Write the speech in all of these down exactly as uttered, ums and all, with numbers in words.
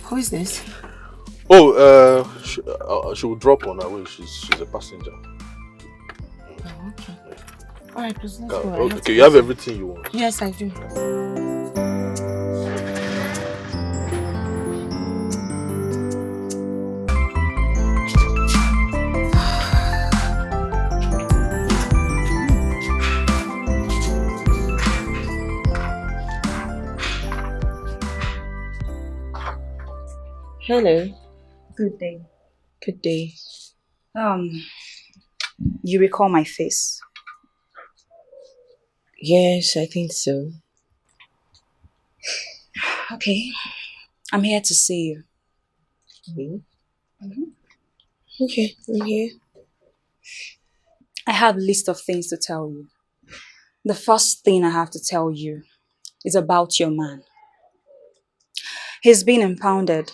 Who is this? Oh, uh, she, uh, she will drop on her way. She's she's a passenger. Oh, okay. All right, please let's Uh, go. I have okay, to you have go. Everything you want. Yes, I do. Hello. Good day. Good day. Um, you recall my face? Yes, I think so. Okay. I'm here to see you. Okay. Okay, I'm here. I have a list of things to tell you. The first thing I have to tell you is about your man. He's been impounded.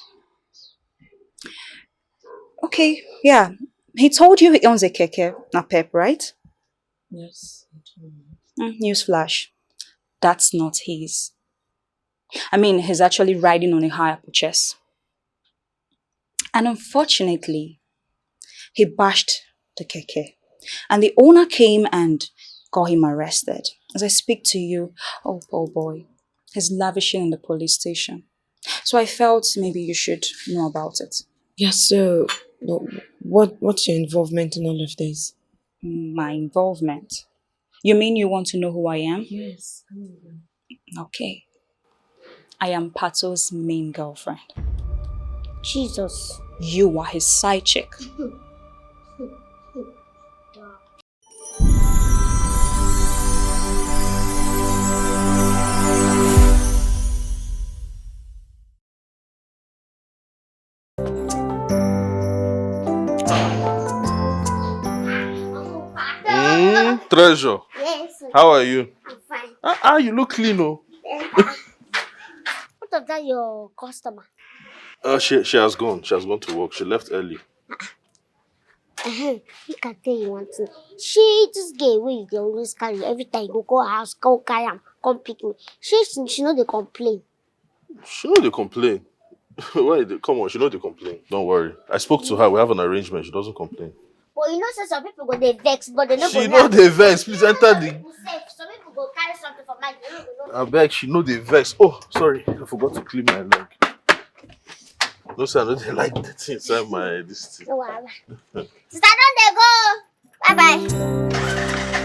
Okay, yeah. He told you he owns a keke, napep, right? Yes. Mm, newsflash. That's not his. I mean, he's actually riding on a hire purchase. And unfortunately, he bashed the keke. And the owner came and got him arrested. As I speak to you, oh, poor boy, he's lavishing in the police station. So I felt maybe you should know about it. Yeah, so wh- what what's your involvement in all of this? My involvement? You mean you want to know who I am? Yes. Okay. I am Pato's main girlfriend. Jesus. You are his side chick. Mm, Treasure, Yes, how are you? I'm fine. Ah, ah, you look clean, oh. What of that your customer? Uh, she she has gone. She has gone to work. She left early. Uh-huh. You can tell you one thing. She this girl wey you dey always carry every time you go go house, go carry am, come pick me. She she, she no dey complain. She no dey complain. Why? Dey, come on, she no dey complain. Don't worry. I spoke to her. We have an arrangement. She doesn't complain. But you know say some people go dey vex, but they no She go no laugh. dey vex. Please enter the. Some people go carry something for mind. They no go know. I beg. She no dey vex. Oh, sorry. I forgot to clean my leg. No sir, I no dey like the thing inside my this thing. No wahala. Sister, don dey go. Bye bye.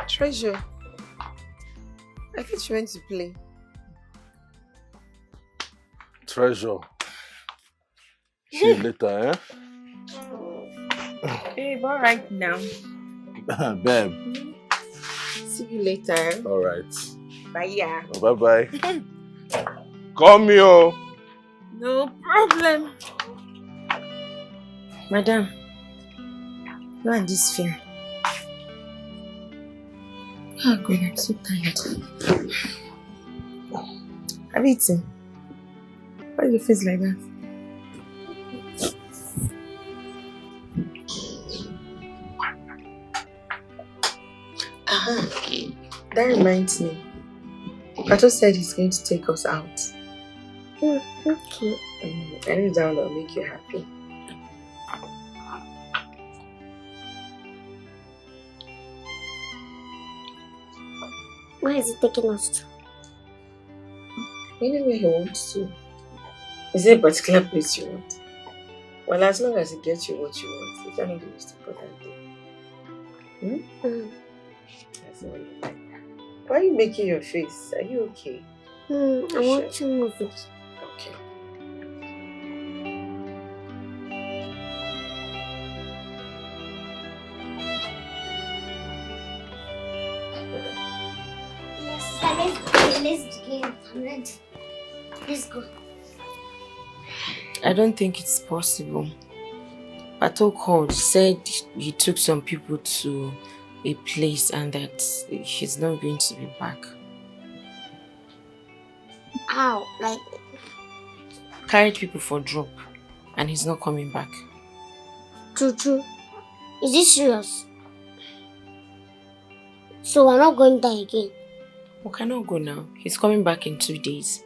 Treasure. I think she went to play. Treasure. See you later, eh? Babe, all right now. Babe. See you later. All right. Bye, yeah. Bye bye. Come here. No problem. Madam, you and this fear. Oh God, I'm so tired. Have you eaten? Why do you face like that? Uh-huh. That reminds me. Pato said he's going to take us out. Mm, okay. Mm, I know that will make you happy. Where is he taking us to? Anywhere he wants to. Is there a particular place you want? Well, as long as he gets you what you want, it's not the most important thing. Hmm? Mm. That's all you like. Why are you making your face? Are you okay? Mm, I'm Sure. Watching movies. Okay. Yes, sister, let's go. Let's begin. I'm ready. Let's go. I don't think it's possible. Pato called, said he took some people to a place and that he's not going to be back. How? Like, Carried people for drop and he's not coming back. True, true. Is this serious? So we're not going there again. We cannot go now. He's coming back in two days.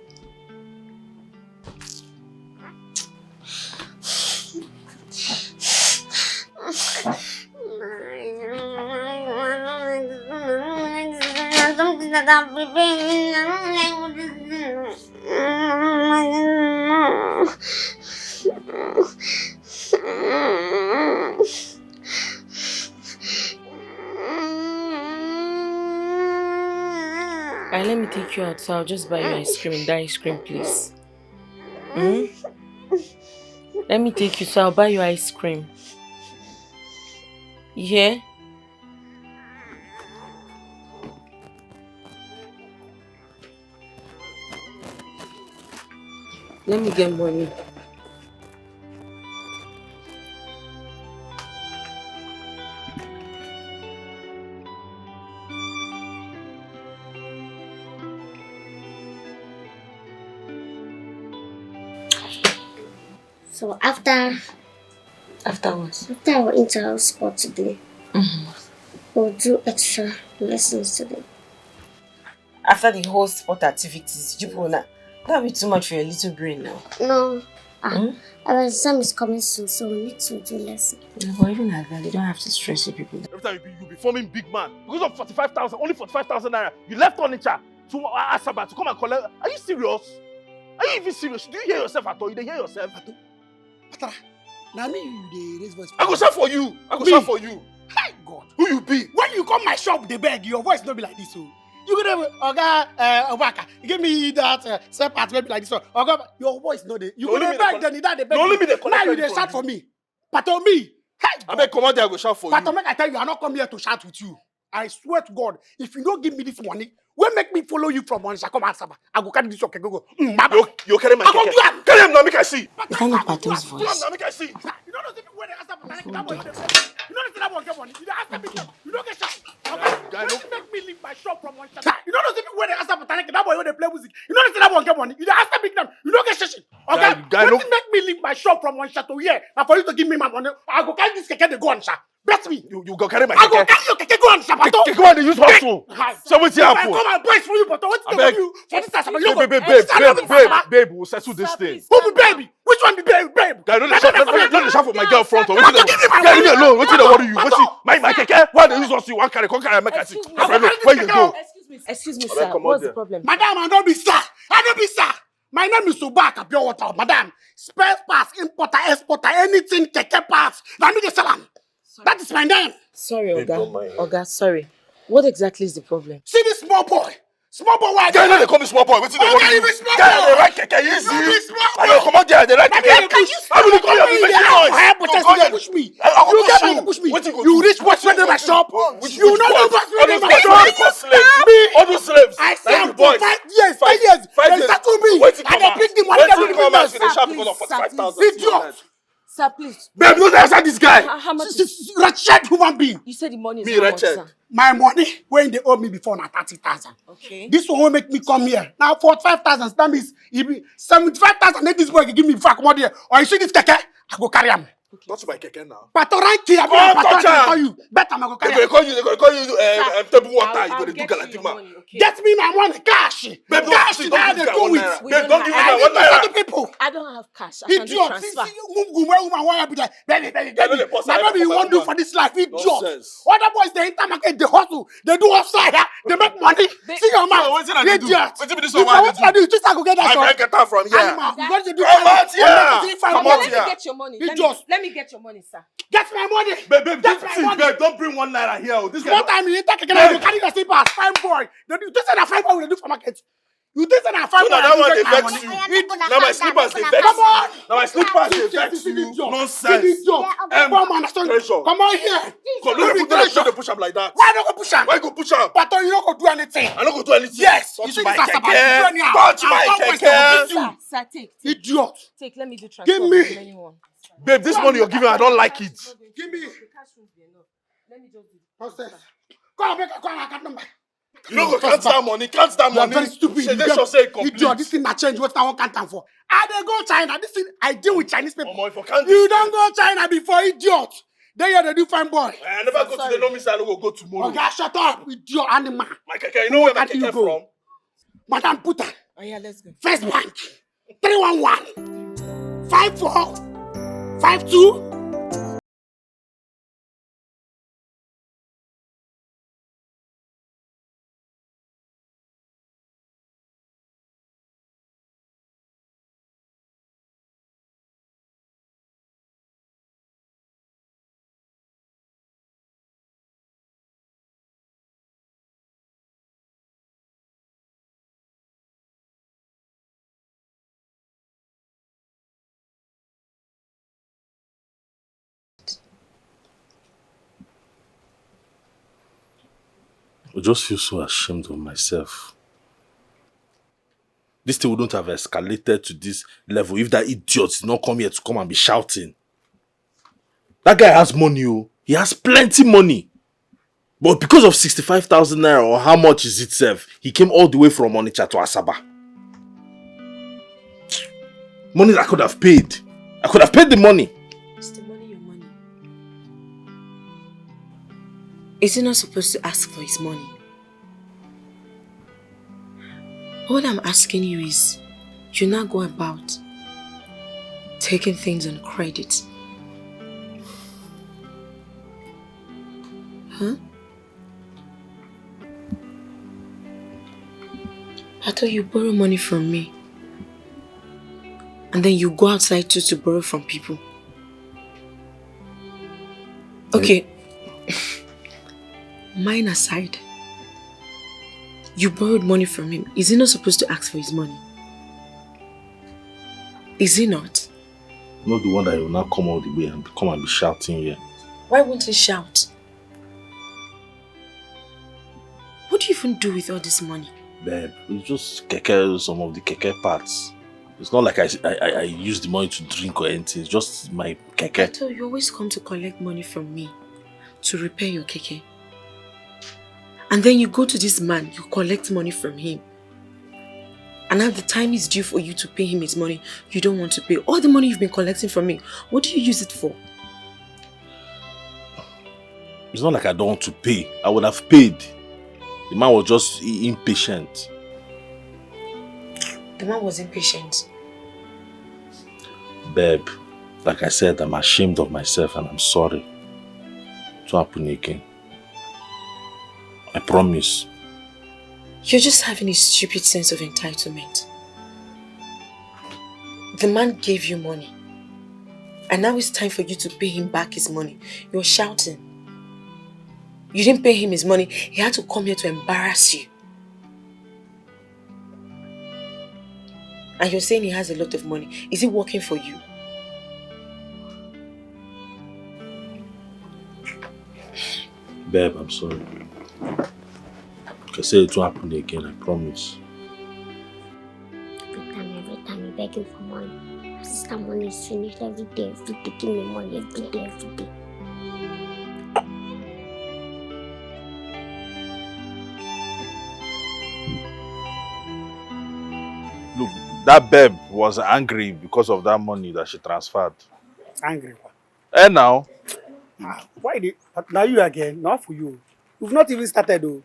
Something that I'm preparing. I don't like what this is. Alright, let me take you out, so I'll just buy you ice cream in that ice cream place. Hmm? Let me take you, so I'll buy you ice cream. You hear? Let me get money. So after After what? after our inter-house sport today, we'll do extra lessons today. After the whole sport activities, you people na, that'll be too much for your little brain now. No. Ah, Hmm? Our exam is coming soon, so we need to do lesson. But even like that, you don't have to stress you people. Every time you be, you be forming big man because of forty-five thousand, only forty-five thousand naira. You left Onitsha to uh, Asaba to come and collect. Are you serious? Are you even serious? Do you hear yourself at all? You dey hear yourself? Patara, na me you dey raise voice. I go shout for you. I go Me? Shout for you. Hi God. Who you be? When you come my shop, dey beg, your voice no be like this o. You go dey, Oga uh, Obaka, give me that uh, spare part wey be like this one. Oga, your voice no dey. You No, go only dey me dey beg, call- then you dey beg. No, only me dey Now collect you money dey from shout you. For me. Pato me. Hi God. Abeg comot there, I go shout for Pato, you. Make I tell you, I no come here to shout with you. I swear to God, if you no give me this money, wey make me follow you from Onitsha come Asaba, I go carry this your keke go. Mm, my You, you carry my I go keke. do am. Carry am now, make I see. You can't look Pato's Pull am voice. Now, make I see. You no know say people wey dey ask for money, that boy wey dey play. You no know say that one get money. You dey ask me, you no get shot. Guy, no. Wetin make me leave my shop from Onitsha? You no know say people wey dey ask for money, that boy wey dey play music. You no know say that one get money. You dey ask me, you no get shot. Okay, Guy, guy, no. Wetin make me leave my shop from Onitsha to here? Na for you to give me my money. I go carry this keke dey go Onitsha. Bet me. You, you go carry my I go keke. Carry your keke go Onitsha, Pato. Keke wey dey use hustle. Hi. So wetin If I happen? Come and boys for you, Pato. Wetin Abeg. Dey you for this Asaba? Babe, babe, This babe, Asaba, babe, babe, babe, we settle this thing. Who be baby? Which one be baby? Babe. Guy, no dey shout, no, no, no dey shout for my girl front. Wetin dey, leave me alone. Wetin dey worry you? Wetin, my, my keke? Why dey use us? You wan carry, come carry, make I see. My friend, where you go? Excuse me, excuse me, Abeg, sir. comot What's the there. Problem? Madam, I no be sir. I no be sir. My name is Obaka Pure Water. Madam, spare parts, importer, exporter, anything keke parts. Na me dey sell am. That is my name. Sorry, Babe, don't mind Oga. her. Oga, sorry. What exactly is the problem? See this small boy. Small boy, why? Guy, no dey call me small boy. Wetin dey worry you? Small boy. Guy, dey ride keke easy. You be small boy. I dey comot there, dey ride keke. How you dey call me? You be making noise. Higher potential, you dey push me. You get money, push me. Wetin go do? You reach what wey dey my shop. You no know what wey dey my shop. All those slaves. All those slaves. I serve for five years, five years. Dem settle me. I dey bring the money. Wetin come out? You dey shout because of forty-five thousand. Idiot. Sir, please. Babe, don't answer this guy. How, how much? This is wretched human being. You said the money is Me, how much, wretched. Sir? My money, when they owe me before, na thirty thousand. Okay. This one will make me come here. Now, forty-five thousand, that means if seventy-five thousand, let this boy give me before I come out here. Or you see this keke, I go carry him. Okay. Touch my keke now. Patoranki, I mean, Don't touch Patoranki am. Call you. Better I go carry They him. Go call you, they go call you uh, Sir, um, table water. I'll, you go I'll do get you your Galadima. Money, okay? Get me my money, cash. Babe, don't Cash see, now don't they give go me with. Babe, don't give me I my need one to naira. Settle people. I don't have cash. I can do Idiot. See, transfer. See, you move, move, where woman want to be like, baby, baby, I know baby. They post Now, I baby, you know won't do my for this life, idiot. Nonsense. Other boys, they enter market, they hustle, they do upside, ah, they make money. Babe, See your mouth, So wetin I dey do? Idiot. Wetin be this If one I wey I want to dey do? do, you think I go get that My shop? Friend get am from here. Animal, you want to do Come out here. Come out Let me here. Get your money. Let me, Idiot. Let me get your money, sir. Get my money. Babe, babe, Get this my thing, money. Babe, don't bring one naira here. Oh. This guy. What time you enter keke, you carry your slippers, fine boy. They do, you think say na fine boy we dey do for market? You think say na fine So boy na that we one dey do my vex money? You. It, Now my slippers dey vex Come on. you. Now my slippers dey Idiot, vex you. Idiot, Nonsense. Idiot. Um, Come on, sorry. Pressure. Come on here. Come, no, Don't be no, no, pressure. No, push am like that. Why not go push am? Why you go push am? But you no go do anything. I no go do anything. Yes, Touch you think my it's as about keke. You do anyhow. Touch my I'll come first, I'll keke. Beat you. Sir, sir, take, take, Idiot. Take, let me do transfer. Give me. Anyone. Babe, this money you're giving, I don't like it. Give me. The cash won't be enough. Let me just do the What's this? Come on, make a call, I got number. You no go count that money, count that money. You are very stupid. Say, You dey get sure say e complete. Idiot, this thing na change. What I want count am for? I dey go China. This thing, I deal with Chinese people. Omo, if you count You this don go China before, idiot. Then you dey do fine boy. I never go today, no mean say I no go go tomorrow. Oga, shut up, idiot animal. My keke, you know where my Where you keke go? From? Madam, put am. Oh yeah, let's go. First Bank, three one one, five four, five two. I just feel so ashamed of myself. This thing wouldn't have escalated to this level if that idiot did not come here to come and be shouting. That guy has money, oh. He has plenty money. But because of sixty-five thousand naira or how much is it sef, he came all the way from Onitsha to Asaba. Money that I could have paid. I could have paid the money. Is the money your money? Is he not supposed to ask for his money? All I'm asking you is, you now go about taking things on credit. Huh? I thought you borrow money from me. And then you go outside too to borrow from people. Okay. Mine aside, you borrowed money from him. Is he not supposed to ask for his money? Is he not? Not the one that you will now come all the way and come and be shouting here. Why won't he shout? What do you even do with all this money? Babe, it's just keke, some of the keke parts. It's not like I, I, I, I use the money to drink or anything. It's just my keke. So you always come to collect money from me to repair your keke. And then you go to this man, you collect money from him. And now the time is due for you to pay him his money. You don't want to pay. All the money you've been collecting from me, what do you use it for? It's not like I don't want to pay. I would have paid. The man was just i- impatient. The man was impatient. Babe, like I said, I'm ashamed of myself and I'm sorry. It won't happen again. I promise. You're just having a stupid sense of entitlement. The man gave you money, and now it's time for you to pay him back his money. You're shouting. You didn't pay him his money. He had to come here to embarrass you. And you're saying he has a lot of money. Is it working for you? Babe, I'm sorry. Like I say it won't happen again, I promise. Every time, every time you begging for money. My sister money is finished every day, every day. Give me money every day, every day. Look, that babe was angry because of that money that she transferred. Angry. Eh now? Ah, why the, but now you again? Not for you. You've not even started though.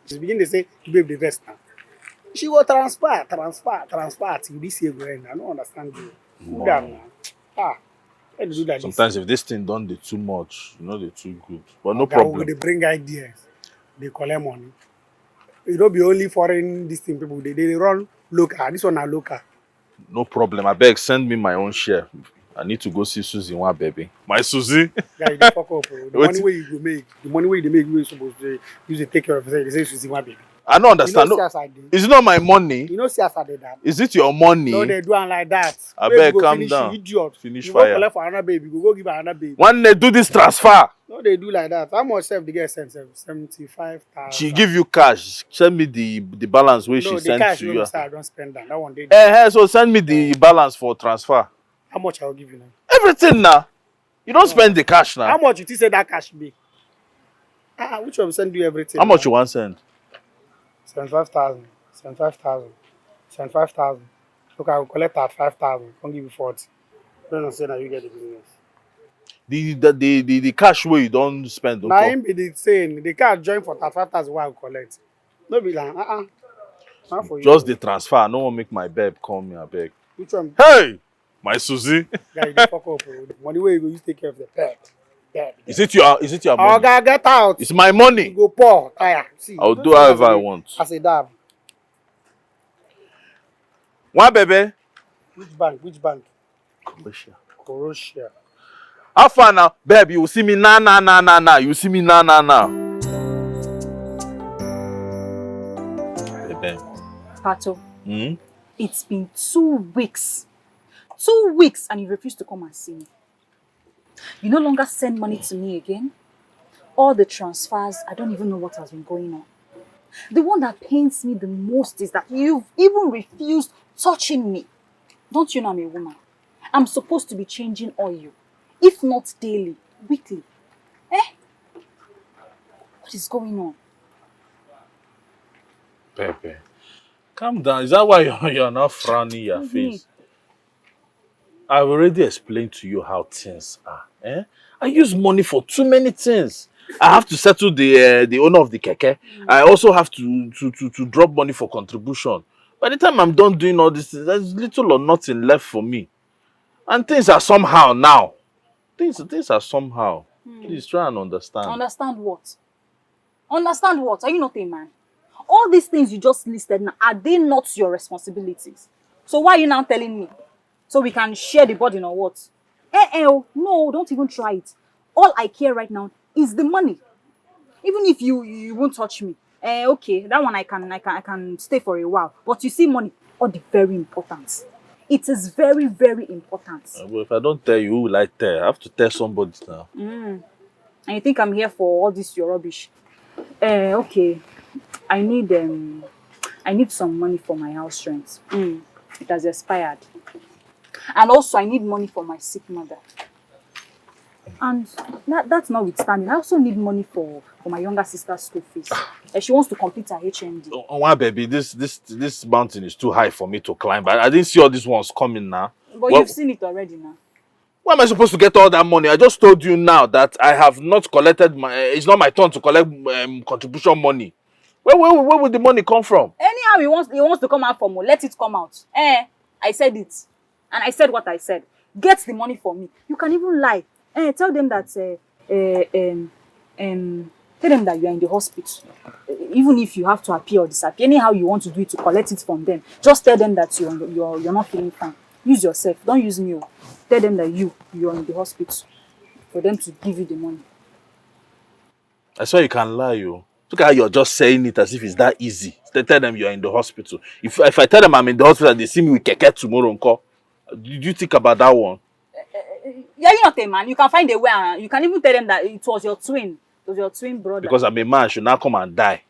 She's beginning to say, the babe the best now. She will transfer, transfer, transfer till this year go end. I don't understand you. Who that now? Ah, why you do that? Sometimes if this thing don't do too much, you know they too good. But no Oga, we problem. dey bring ideas. They collect money. You don't be only foreign this thing people. They, they run local. This one are local. No problem. I beg, send me my own share. I need to go see Susie one baby. My Susie. Guy, you dey fuck up. Oh. The Wait. Money where you go make, the money where you dey make, you supposed to use to take care of yourself. They say Susie one baby. I don't understand. You know, No, see as I dey. Is it not my money? You know, see as I dey that. Is it your money? No, they do am like that. I Baby beg, go calm finish down. You, idiot. Finish You fire. Go collect for another baby. You go give another baby. One day, do this transfer. No, they do like that. How much self the girl send? Sef? Seventy-five thousand. She give you cash. Send me the the balance where No, she the sent cash to wey you. be say I don spend am. That one dey. Eh, eh, so send me the balance for transfer. How much I will give you now? Everything now. You don't spend the cash How now. Much you think say that cash be? Ah, which one send you everything? How much you want send? Seventy-five thousand. Seventy-five thousand. Seventy-five thousand. Look, I will collect at five thousand. Come give you forty. No, no, say now you get the business. The the the, the, the cash where you don't spend. Now Okay. Him be the same. The cash join for thirty-five thousand wey I collect. No be like, uh-uh. Not for you. Just the transfer. I no wan make my babe call me, I beg. Which one? Hey, my Susie. Guy, you dey fuck up. Oh. The money where you go, you take care of the pet. Pet. Is it your is it your money? Oga, get out. It's my money. You go poor, tire. See, I'll no do see however as I you dey- want. As a dab. One baby. Which bank? Which bank? Commercial. Croatia. How far now? Babe, you see me now, now, now, now, now. You see me now, now, now. Babe. Pato, Hmm? It's been two weeks. Two weeks and you refuse to come and see me. You no longer send money to me again. All the transfers, I don't even know what has been going on. The one that pains me the most is that you've even refused touching me. Don't you know I'm a woman? I'm supposed to be changing oil, if not daily, weekly. Eh? What is going on? Pepe, calm down. Is that why you're, you're not frowning your Mhm. face? I've already explained to you how things are. Eh? I use money for too many things. I have to settle the uh, the owner of the keke. I also have to, to to to drop money for contribution. By the time I'm done doing all these things, there's little or nothing left for me. And things are somehow now. Things things are somehow. Please try and understand. Understand what? Understand what? Are you not a man? All these things you just listed now, are they not your responsibilities? So why are you now telling me? So we can share the burden or what? Eh, eh, oh, no, don't even try it. All I care right now is the money. Even if you you won't touch me, eh, okay, that one I can I can I can stay for a while. But you see, money, all the very important. It is very very important. Uh, but if I don't tell you, who will I tell? I have to tell somebody now. Mm. And you think I'm here for all this your rubbish? Eh, okay. I need um I need some money for my house rent. Mm. It has expired. And also I need money for my sick mother. And that, that's notwithstanding, I also need money for, for my younger sister's school fees. Eh, she wants to complete her H N D. Oh, oh, why, baby? This this this mountain is too high for me to climb. I, I didn't see all these ones coming now. But Well- you've seen it already now. Where am I supposed to get all that money? I just told you now that I have not collected my. It's not my turn to collect um, contribution money. Where, where where would the money come from? Anyhow he wants he wants to come out for more, let it come out. Eh, I said it. And I said what I said. Get the money for me. You can even lie. Eh, tell them that uh, uh, um, um, tell them that you are in the hospital. Eh, even if you have to appear or disappear, anyhow you want to do it to collect it from them, just tell them that you're you're, you're not feeling fine. Use yourself. Don't use me. Oh. Tell them that you you're in the hospital for them to give you the money. I swear you can lie, yo. Look at how you're just saying it as if it's that easy. They tell them you're in the hospital. If, if I tell them I'm in the hospital, they see me with keke tomorrow, nko. Do you think about that one? Yeah, you're not a man. You can find a way around. You can even tell them that it was your twin. It was your twin brother. Because I'm a man, I should now come and die.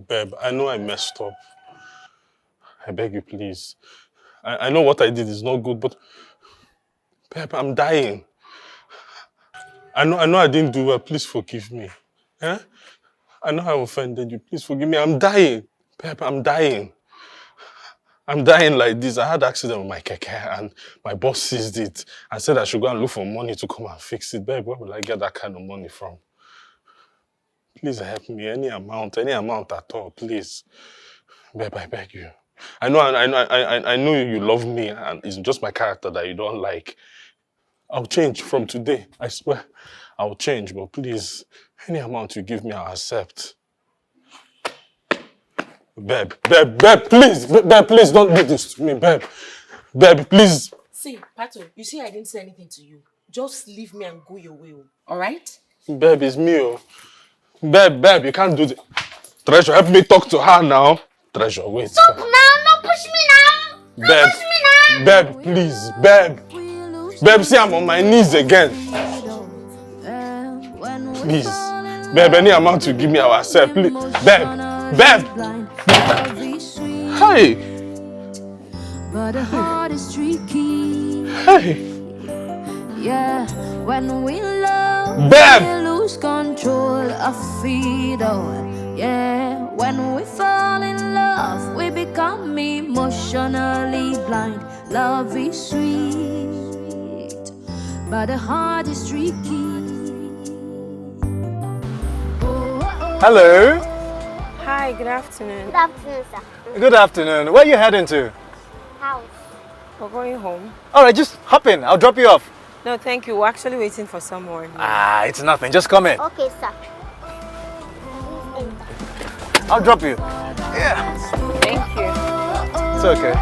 Babe, I know I messed up. I beg you, please. I, I know what I did is not good, but babe, I'm dying. I know, I know I didn't do well. Please forgive me. Eh? I know I offended you. Please forgive me. I'm dying. Babe, I'm dying. I'm dying like this. I had accident with my keke and my boss seized it and said I should go and look for money to come and fix it. Babe, where will I get that kind of money from? Please help me. Any amount, any amount at all, please. Babe, I beg you. I know, I, I, I, I know you love me, and it's just my character that you don't like. I'll change from today. I swear, I'll change. But please, any amount you give me, I'll accept. Babe, babe, babe, please, babe, please don't do this to me, babe. Babe, please. See, Pato, you see I didn't say anything to you. Just leave me and go your way, oh. All right? Babe, it's me, oh. Babe, babe, you can't do this. Treasure, help me talk to her now. Treasure, wait. Stop now, no push me now. No Babe, push me now. Babe, please, babe. Babe, see, I'm on my knees again. Please, babe, any amount you give me, I'll accept. Please, babe, babe. Hey, But the heart is tricky. Hey, Yeah, when we love, Babe. We lose control of it all. Yeah, when we fall in love, we become emotionally blind. Love is sweet, but the heart is tricky. Hello. Hi, good afternoon. Good afternoon, sir. Good afternoon. Where are you heading to? House. We're going home. All right, just hop in. I'll drop you off. No, thank you. We're actually waiting for someone. Ah, it's nothing. Just come in. Okay, sir. I'll drop you. Thank you. It's okay.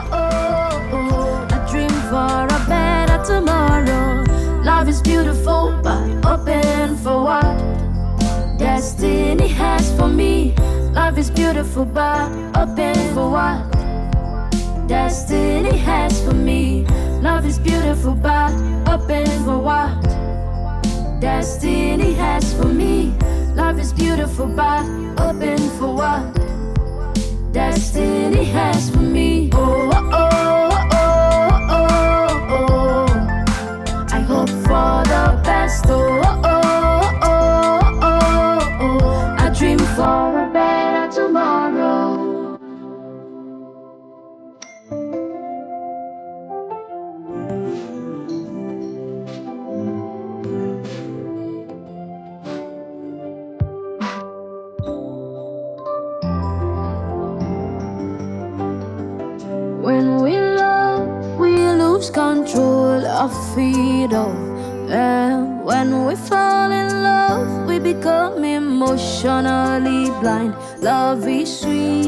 A dream for a better tomorrow. Love is beautiful, but open for what destiny has for me. Love is beautiful, but open for what destiny has for me. Love is beautiful, but open for what destiny has for me. Love is beautiful, but open for what destiny has for me. Oh, oh, oh, oh, oh, oh. I hope for the best. Oh, oh, oh, oh, oh. I dream for a better tomorrow. When we love, we lose control of it all. And when we fall in love, we become emotionally blind. Love is sweet,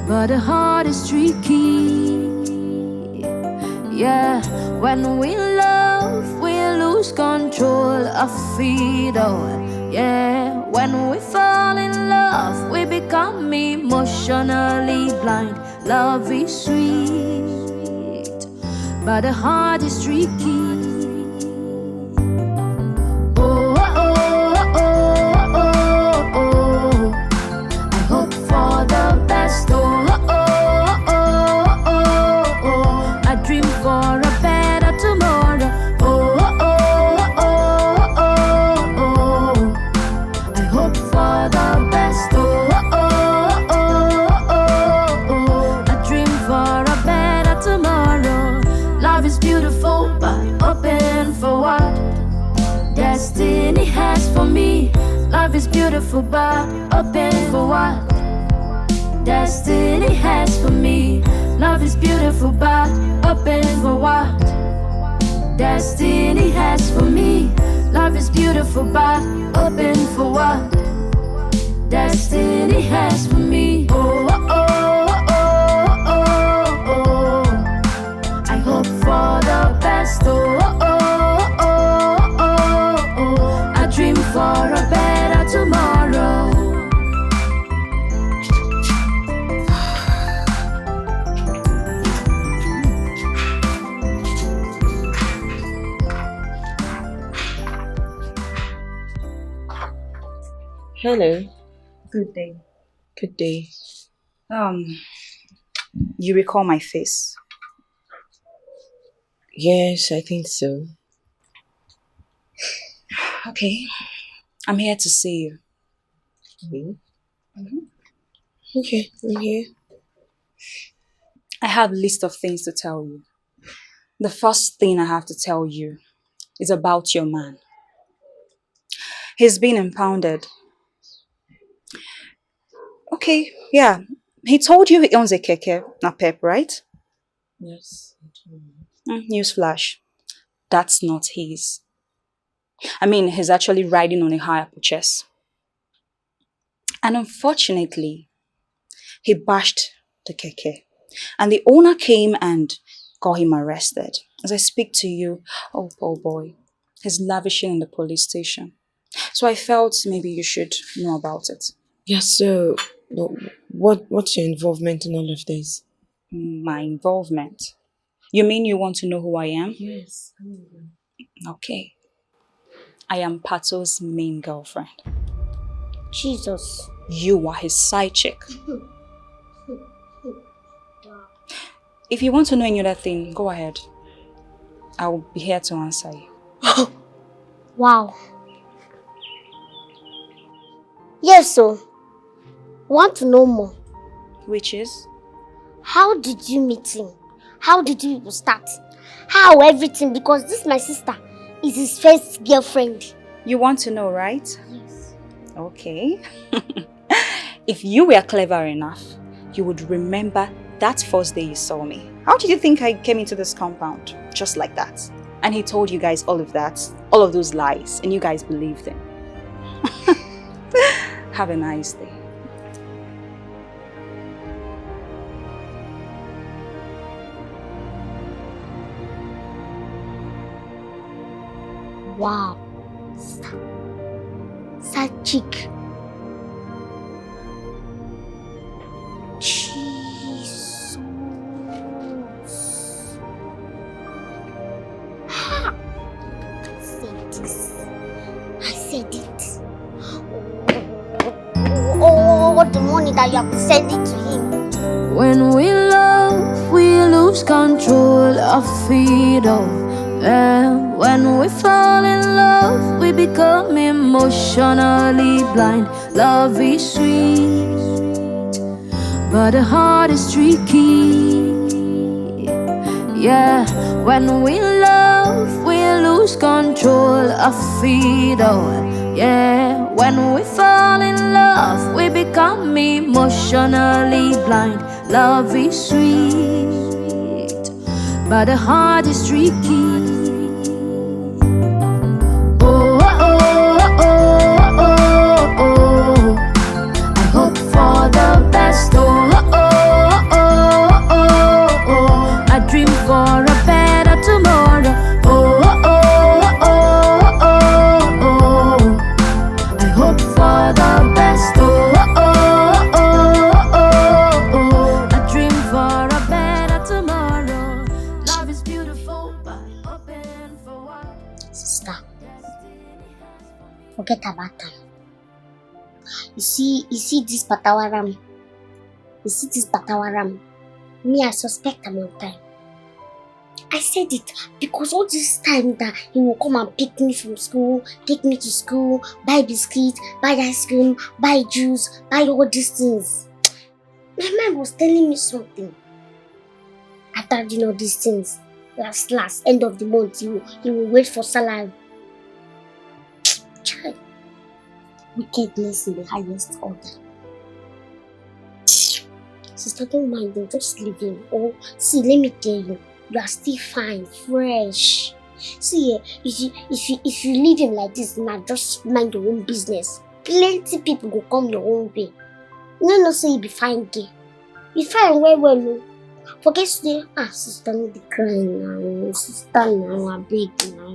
but the heart is tricky. Yeah, when we love, we lose control of it all. Yeah, when we fall in love, we become emotionally blind. Love is sweet, but the heart is tricky. Oh, oh, oh, oh, oh, oh. I hope for the best. Oh, oh, oh, oh, oh. I dream for a better tomorrow. Oh, oh, oh, oh, oh, oh. I hope for the best. Oh, oh, oh, oh, oh. I dream for a better tomorrow. Love is beautiful, but open for what destiny has for me. Love is beautiful, but open for what destiny has for me. Love is beautiful, but open for what destiny has for me. Love is beautiful, but open for what destiny has for me. Oh, oh, oh, oh, oh, oh. I hope for the best. Oh, oh, oh, oh, oh. I dream for a better tomorrow. Hello. Good day. Good day. Um, you recall my face? Yes, I think so. Okay. I'm here to see you. Mhm. Okay, I'm here. I have a list of things to tell you. The first thing I have to tell you is about your man. He's been impounded. Okay, yeah. He told you he owns a keke, napep, right? Yes. Mm, newsflash. That's not his. I mean, he's actually riding on a hire purchase. And unfortunately, he bashed the keke. And the owner came and got him arrested. As I speak to you, oh, poor boy, he's lavishing in the police station. So I felt maybe you should know about it. Yeah, so wh- what what's your involvement in all of this? My involvement? You mean you want to know who I am? Yes. Okay. I am Pato's main girlfriend. Jesus. You are his side chick. If you want to know any other thing, go ahead. I will be here to answer you. Wow. Yes, so want to know more. Which is? How did you meet him? How did you people start? How everything? Because this my sister is his first girlfriend. You want to know, right? Yes. Okay. If you were clever enough, you would remember that first day you saw me. How did you think I came into this compound? Just like that. And he told you guys all of that, all of those lies, and you guys believed him. Have a nice day. Wow. Side chick. Jesus. Ha! I said this. I said it. Oh, oh, oh, the money that you have to send it to him. When we love, we lose control of it all. And when we fall in love, we become emotionally blind. Love is sweet, but the heart is tricky. Yeah, when we love, we lose control of it all. Yeah, when we fall in love, we become emotionally blind. Love is sweet, but the heart is tricky. Oh, oh, oh, oh, oh, oh. I hope for the best. Oh, oh, oh, oh, oh. I dream for a better tomorrow. Oh, oh, oh, oh, oh, oh. I hope for the best. Oh, oh, oh, oh, oh. I dream for a better tomorrow. Love is beautiful, but open for what? Sister, forget about am. You see, you see this patawaram. You see this patawaram. Me, I suspect am on time. I said it because all this time that he will come and pick me from school, take me to school, buy biscuit, buy ice cream, buy juice, buy all these things. My mind was telling me something. After doing all these things, last last, end of the month, he will, he will wait for salary. Chai. Wickedness in the highest order. Sister, don't mind them, just leave him. Oh, see, let me tell you, you are still fine, fresh. See, eh, if you if you if you leave him like this, now just mind your own business. Plenty people go come your own way. No, no, say you be fine girl. You fine well well, no. Forget today. Ah, sister, no be crying now. Sister now, I beg now.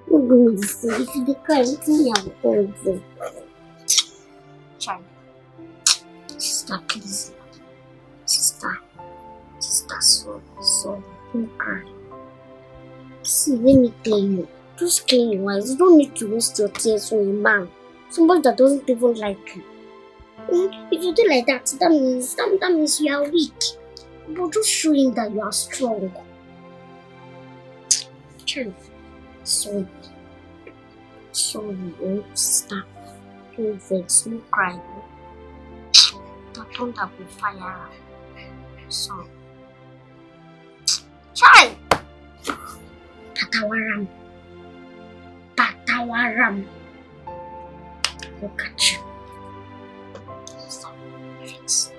No do me this thing. If you dey cry, wetin me I go tell you? Chai. Sister, please. Sister. Sister, sorry, sorry. Don't cry. See, let me tell you. Just clean your eyes. You don't need to waste your tears for a man. Somebody that doesn't even like you. Hmm? If you do like that, that means that, that means you are weak. But just show him that you are strong. Chai. Sorry. Sorry, oh sister. No vex, no cry. The thunder go fire. So, chai! Patawaram. Patawaram. Look at you. Sorry, vex.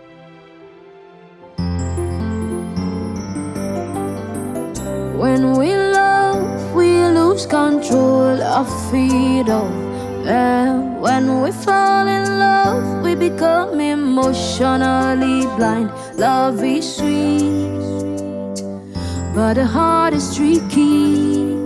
When we love, we lose control of it all. And when we fall in love, we become emotionally blind. Love is sweet, but the heart is tricky.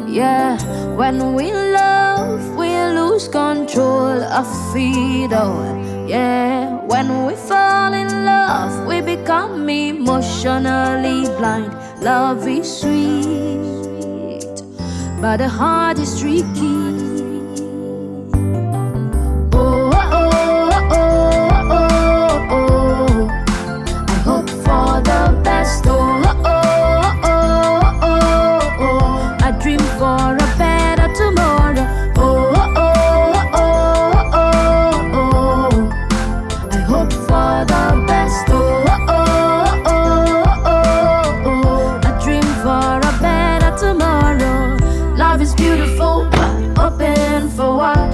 Yeah, when we love, we lose control of it all. Yeah, when we fall in love, we become emotionally blind. Love is sweet, but the heart is tricky. Oh, oh, oh, oh, oh, oh. I hope for the best. Oh, oh, oh, oh, oh, oh. I dream for a better tomorrow. Oh, oh, oh, oh, oh, oh. I hope for the best. Oh, oh, oh, oh, oh, oh. I dream for a better tomorrow. Love is beautiful, but open for what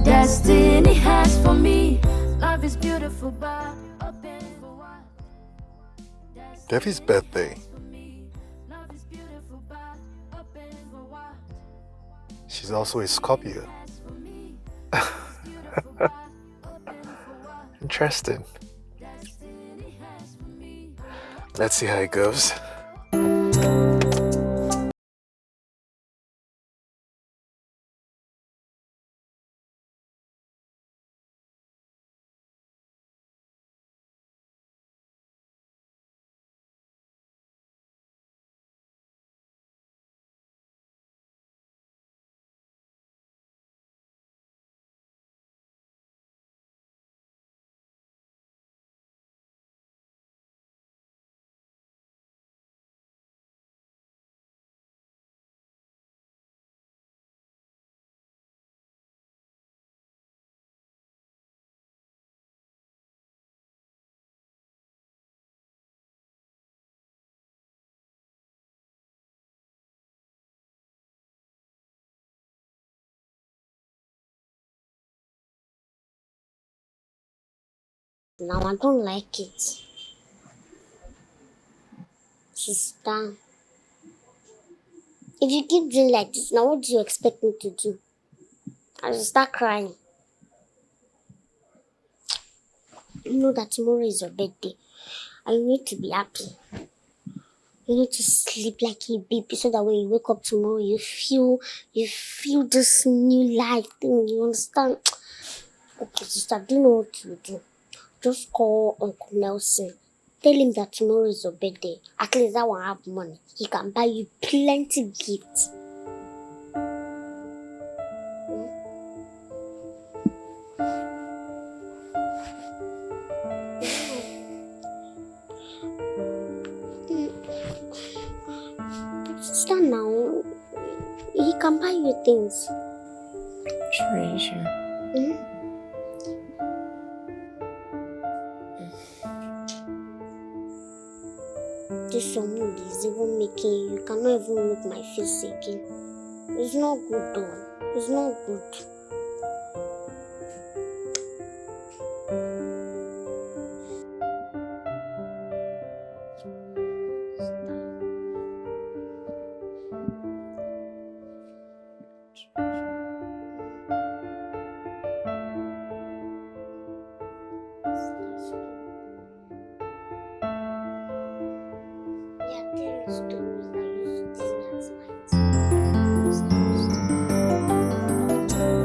destiny has for me. Love is beautiful, but open for what Devi's birthday. She's also a Scorpio. Interesting. Let's see how it goes. Now I don't like it. Sister, if you keep doing like this, now what do you expect me to do? I will start crying. You know that tomorrow is your birthday, and you need to be happy. You need to sleep like a baby so that when you wake up tomorrow, you feel you feel this new life thing. You understand? Okay, sister, do you know what you do? Just call Uncle Nelson. Tell him that tomorrow is your birthday. At least that one have money. He can buy you plenty gifts. Sister, now he can buy you things. Treasure. Hmm? This one mood is even making you cannot even look my face again. It's not good though. It's not good.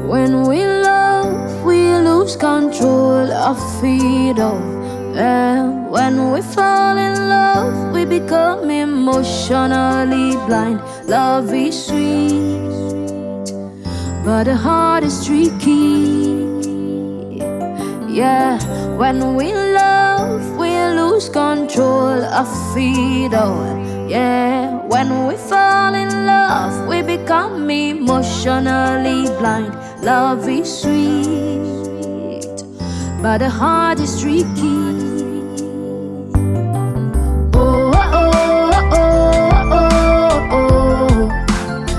When we love, we lose control of it all. And when we fall in love, we become emotionally blind. Love is sweet, But the heart is tricky. Yeah, when we love, we lose control of it all. Yeah, when we fall in love, we become emotionally blind. Love is sweet, but the heart is tricky. Oh, oh, oh, oh, oh, oh.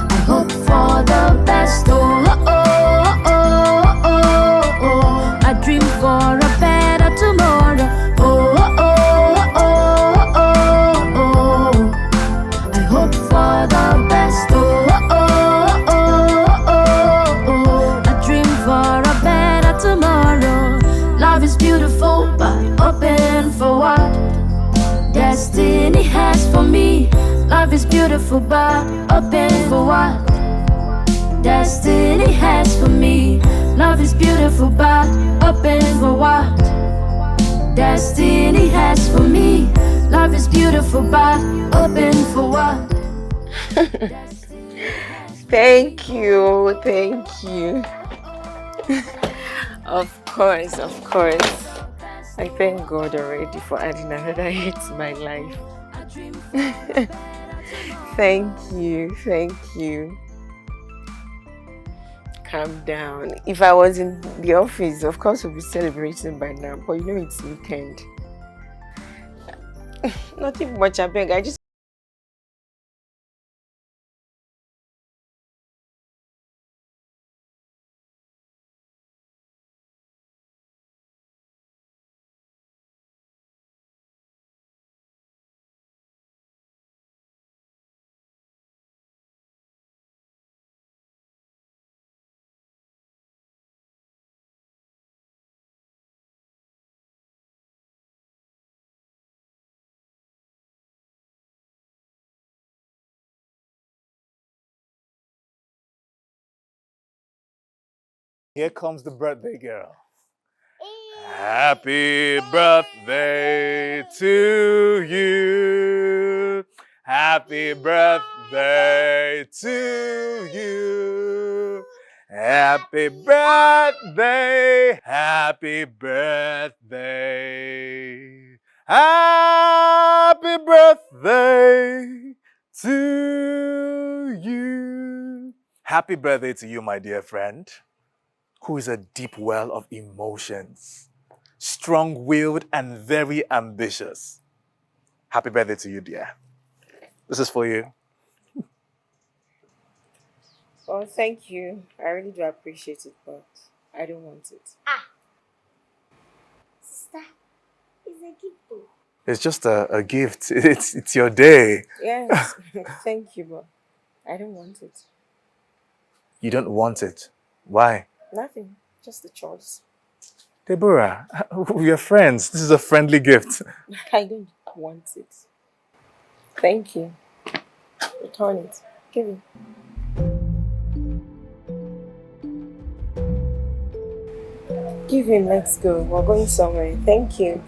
I hope for the best. Oh, oh, oh, oh, oh, oh. I dream for a better tomorrow. Oh, oh, oh, oh, oh, oh. I hope for the best. Oh, oh, oh, oh, oh, oh. I dream for a better tomorrow. Love is beautiful, but open for what destiny has for me. Love is beautiful, but open for what destiny has for me. Love is beautiful, but open for what destiny has for me. Love is beautiful, but open for what? Thank you, thank you. Of course, of course. I thank God already for adding another year to my life. Thank you, thank you. Calm down. If I was in the office, of course we'll be celebrating by now, but you know it's weekend. Nothing much, I beg. I just Here comes the birthday girl. Happy birthday to you. Happy birthday to you. Happy birthday. Happy birthday. Happy birthday to you. Happy birthday to you, my dear friend, who is a deep well of emotions, strong willed and very ambitious. Happy birthday to you, dear. This is for you. Well, thank you. I really do appreciate it, but I don't want it. Sister, it's a gift though. It's just a, a gift. It's, it's your day. Yes, thank you, but I don't want it. You don't want it. Why? Nothing. Just a choice. Deborah, we're friends. This is a friendly gift. I don't want it. Thank you. Return it. Give it. Give him, let's go. We're going somewhere. Thank you.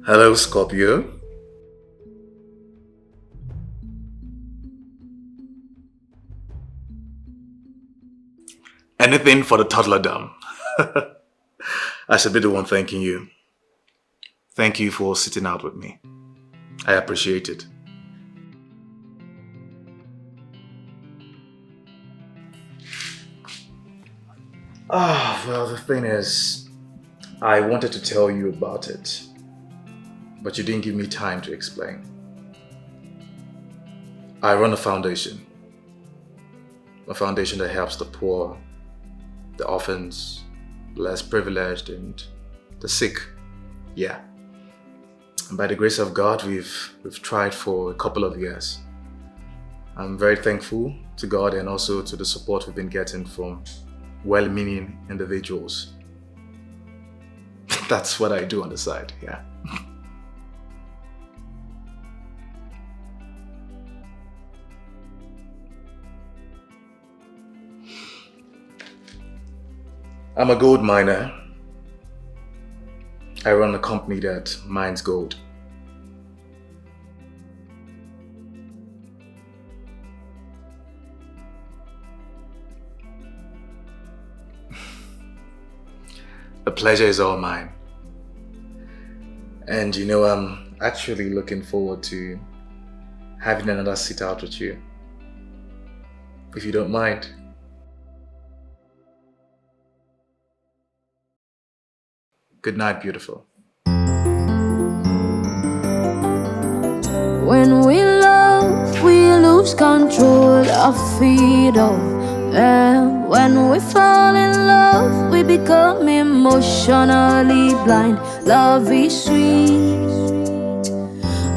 Hello, Scorpio. Anything for the toddler dumb. I should be the one thanking you. Thank you for sitting out with me. I appreciate it. Ah, well, the thing is, I wanted to tell you about it, but you didn't give me time to explain. I run a foundation. a foundation that helps the poor, the orphans, the less privileged, and the sick. Yeah. And by the grace of God, we've we've tried for a couple of years. I'm very thankful to God and also to the support we've been getting from well-meaning individuals. That's what I do on the side. Yeah. I'm a gold miner. I run a company that mines gold. The pleasure is all mine. And you know, I'm actually looking forward to having another sit out with you. If you don't mind. Good night, beautiful. When we love, we lose control of freedom. Yeah. When we fall in love, we become emotionally blind. Love is sweet,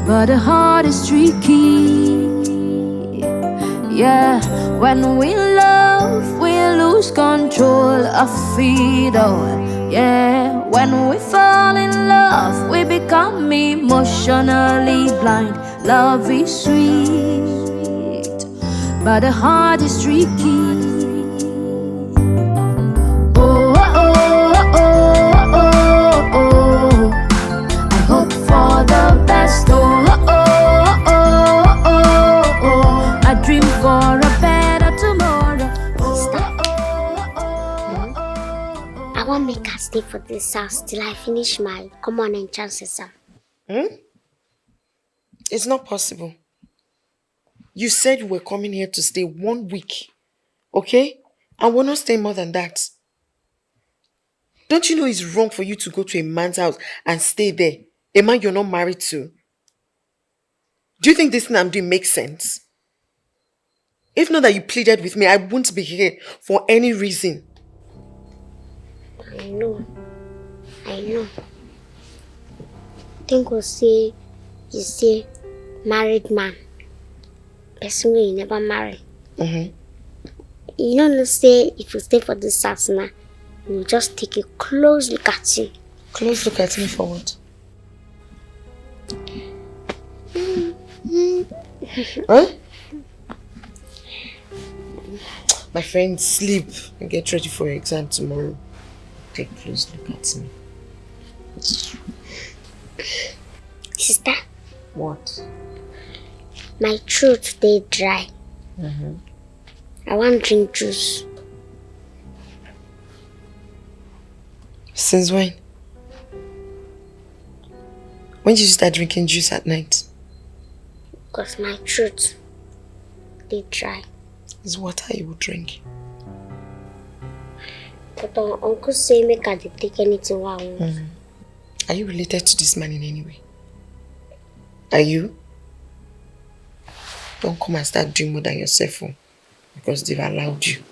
but the heart is tricky. Yeah, when we love, we lose control of freedom. Yeah, when we fall in love, we become emotionally blind. Love is sweet, but the heart is tricky. Oh, oh, oh, oh, oh, oh. I hope for the best. Oh, oh, oh, oh, oh, oh. I dream for a better tomorrow. Oh, Sister, oh, oh, oh, oh, oh. I wan make I stay for this house till I finish my common entrance exam. Hmm? It's not possible. You said you were coming here to stay one week, okay? And we're not staying more than that. Don't you know it's wrong for you to go to a man's house and stay there? A man you're not married to? Do you think this thing I'm doing makes sense? If not that you pleaded with me, I wouldn't be here for any reason. I know. I know. Think we say you say married man. Person wey you never marry. Mm-hmm. You no know say if you stay for this house now, you will just take a close look at him. Close look at me for what? Huh? My friend, sleep and get ready for your exam tomorrow. Take a close look at me. Sister, what? My throat dey dry. Mm-hmm. I wan drink juice. Since when? When did you start drinking juice at night? Because my throat dey dry. It's water you will drink. But our uncle say make I dey take anything wey I want. Mm. Are you related to this man in any way? Are you? Don't come and start doing more than yourself, oh, because they've allowed you.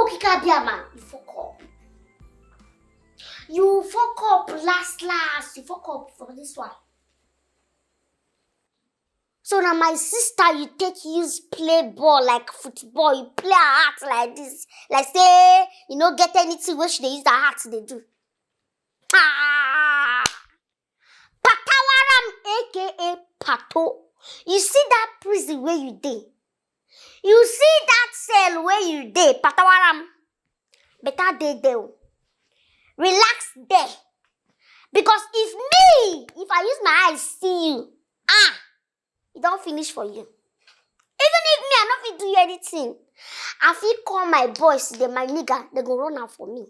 Okike Abịama, you fuck up. You fuck up last last. You fuck up for this one. So na my sister you take use play ball like football. You play her heart like this. Like say you no get anything wey she dey use her heart dey do. Ah! Patawaram, A K A Pato. You see that prison where you dey? You see that cell where you dey, Patawaram? Better dey there o. Relax there. Because if me, if I use my eyes see you, ah, e don finish for you. Even if me, I no fit do you anything, I fit call my boys, dem, my nigga, dem go run am for me.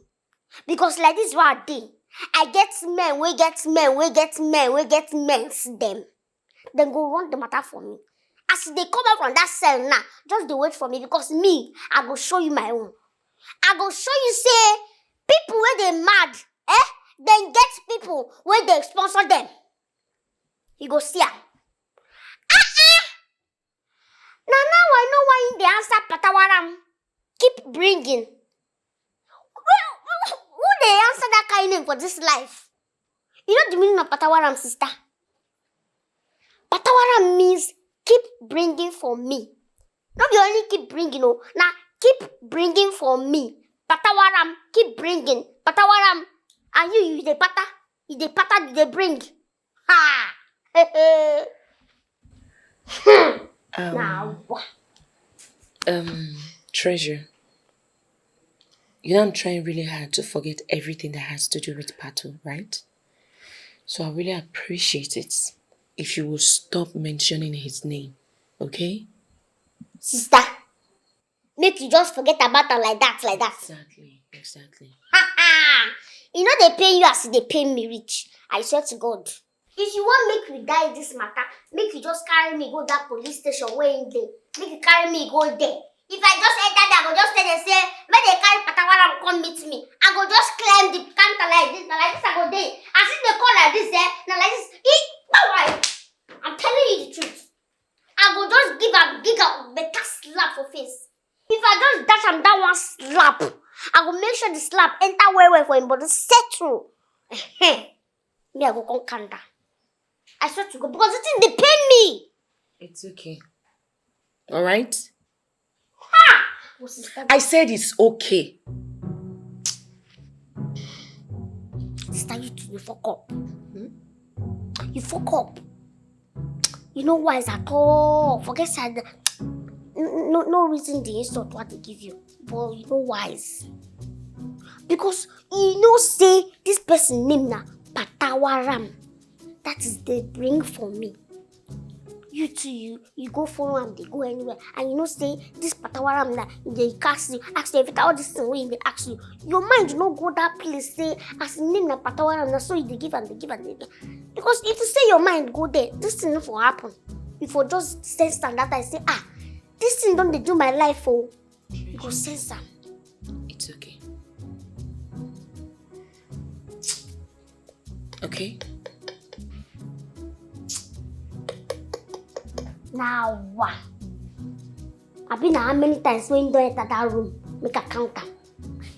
Because like this wey I dey, I get men wey get men wey get men wey get men dem. Dem go run the matter for me. As you dey come out from that cell now, just dey wait for me, because me, I go show you my own. I go show you say people wey dey mad, eh, dem get people wey dey sponsor dem. You go see am. Ah ah! Na now I know why you dey answer Patawaram. Keep bringing. Who, who, who dey answer that kind name for this life? You know the meaning of Patawaram, sister? Patawaram means keep bringing for me. No be only keep bringing o, na keep bringing for me. Patawaram, keep bringing. Patawaram, and you, you dey pata, you dey pata, you dey bring. Ha! Hmm. Um, Now, wha- um, Treasure, you know I'm trying really hard to forget everything that has to do with Pato, right? So I really appreciate it if you will stop mentioning his name, okay? Sister, make you just forget about am like that, like that. Exactly, exactly. E no dey pain you as e dey pain me reach. I swear to God. If you wan make we die this matter, make you just carry me go that police station wey im dey. Make you carry me go there. If I just enter there, I go just tell dem say make dem carry Patawaram come meet me. I go just climb the counter like this, na like this I go dey. As e dey come like this, eh, na like this. E, oh, I, I'm telling you the truth. I go just give am big am better slap for face. If I just dash am that one slap, I go make sure the slap enter well well for him body, settle. Ehem. Me, I go come calm down. I swear to God, because the thing dey pain me. It's okay. All right? Ha! Oh, sister, I said it's okay. sister, you too, you fuck up. Hmm? You fuck up. You no wise at all. Forget say I d- n- no no reason the insult what they give you, but you no wise. Because you know say this person name na Patawaram. That is the bring for me. You too, you you go follow am dey go anywhere, and you know say this Patawaram na e dey ask you, ask you every time, all this thing wey e dey ask you, your mind no go that place say as im name na Patawaram na so e dey give am, dey give am, dey give am. Because if you say your mind go there, this thing no for happen. You for just sense am that time say, ah, this thing don dey do my life o. You go sense am. It's okay. Okay? Na wa. Abi na how many times wey you don enter that room? Make I count am.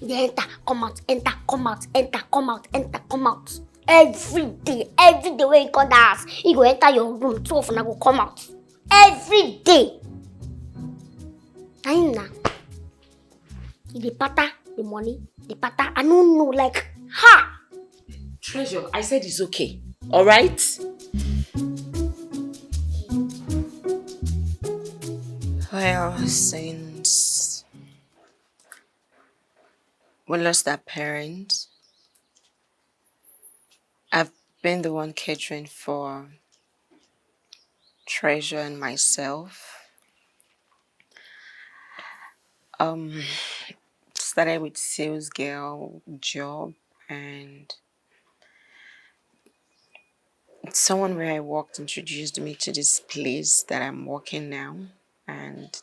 You dey enter, come out, enter, come out, enter, come out, enter, come out. Every day, every day wey you come that house, you go enter your room, two of una go come out. Every day. Na him na. You dey pata the money, dey pata. I no know, like, ha! Treasure, I said it's okay. All right? Well, since we lost our parents, I've been the one catering for Treasure and myself. Um, started with sales girl job, and someone where I worked introduced me to this place that I'm working now, and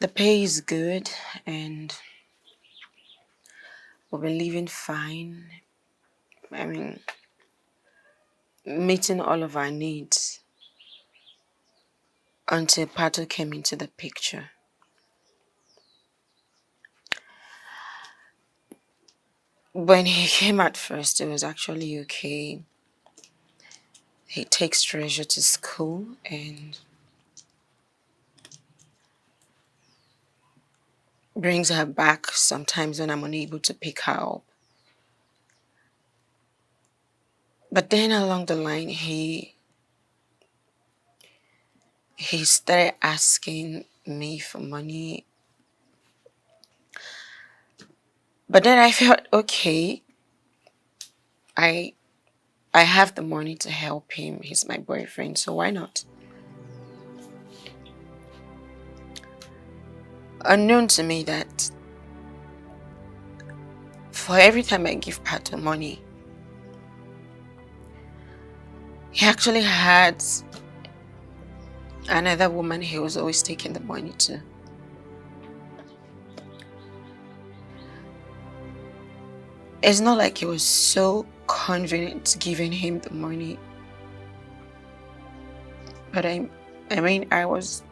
the pay is good, and we've been living fine. I mean, meeting all of our needs until Pato came into the picture. When he came at first, it was actually okay. He takes Treasure to school and brings her back sometimes when I'm unable to pick her up. But then along the line, he he started asking me for money. But then I felt okay. I I have the money to help him. He's my boyfriend, so why not? Unknown to me that for every time I give Pato money, he actually had another woman he was always taking the money to. It's not like he was so confident giving him the money. But I, I mean, I was,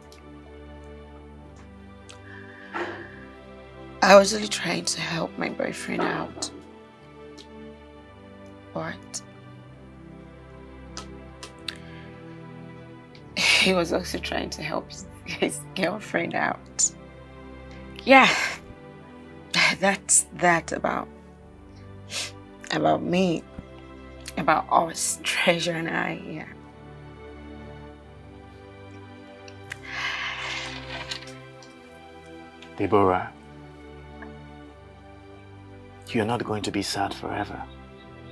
I was really trying to help my boyfriend out. But he was also trying to help his, his girlfriend out. Yeah, that's that about about me, about us, Treasure and I. Yeah. Deborah, you're not going to be sad forever.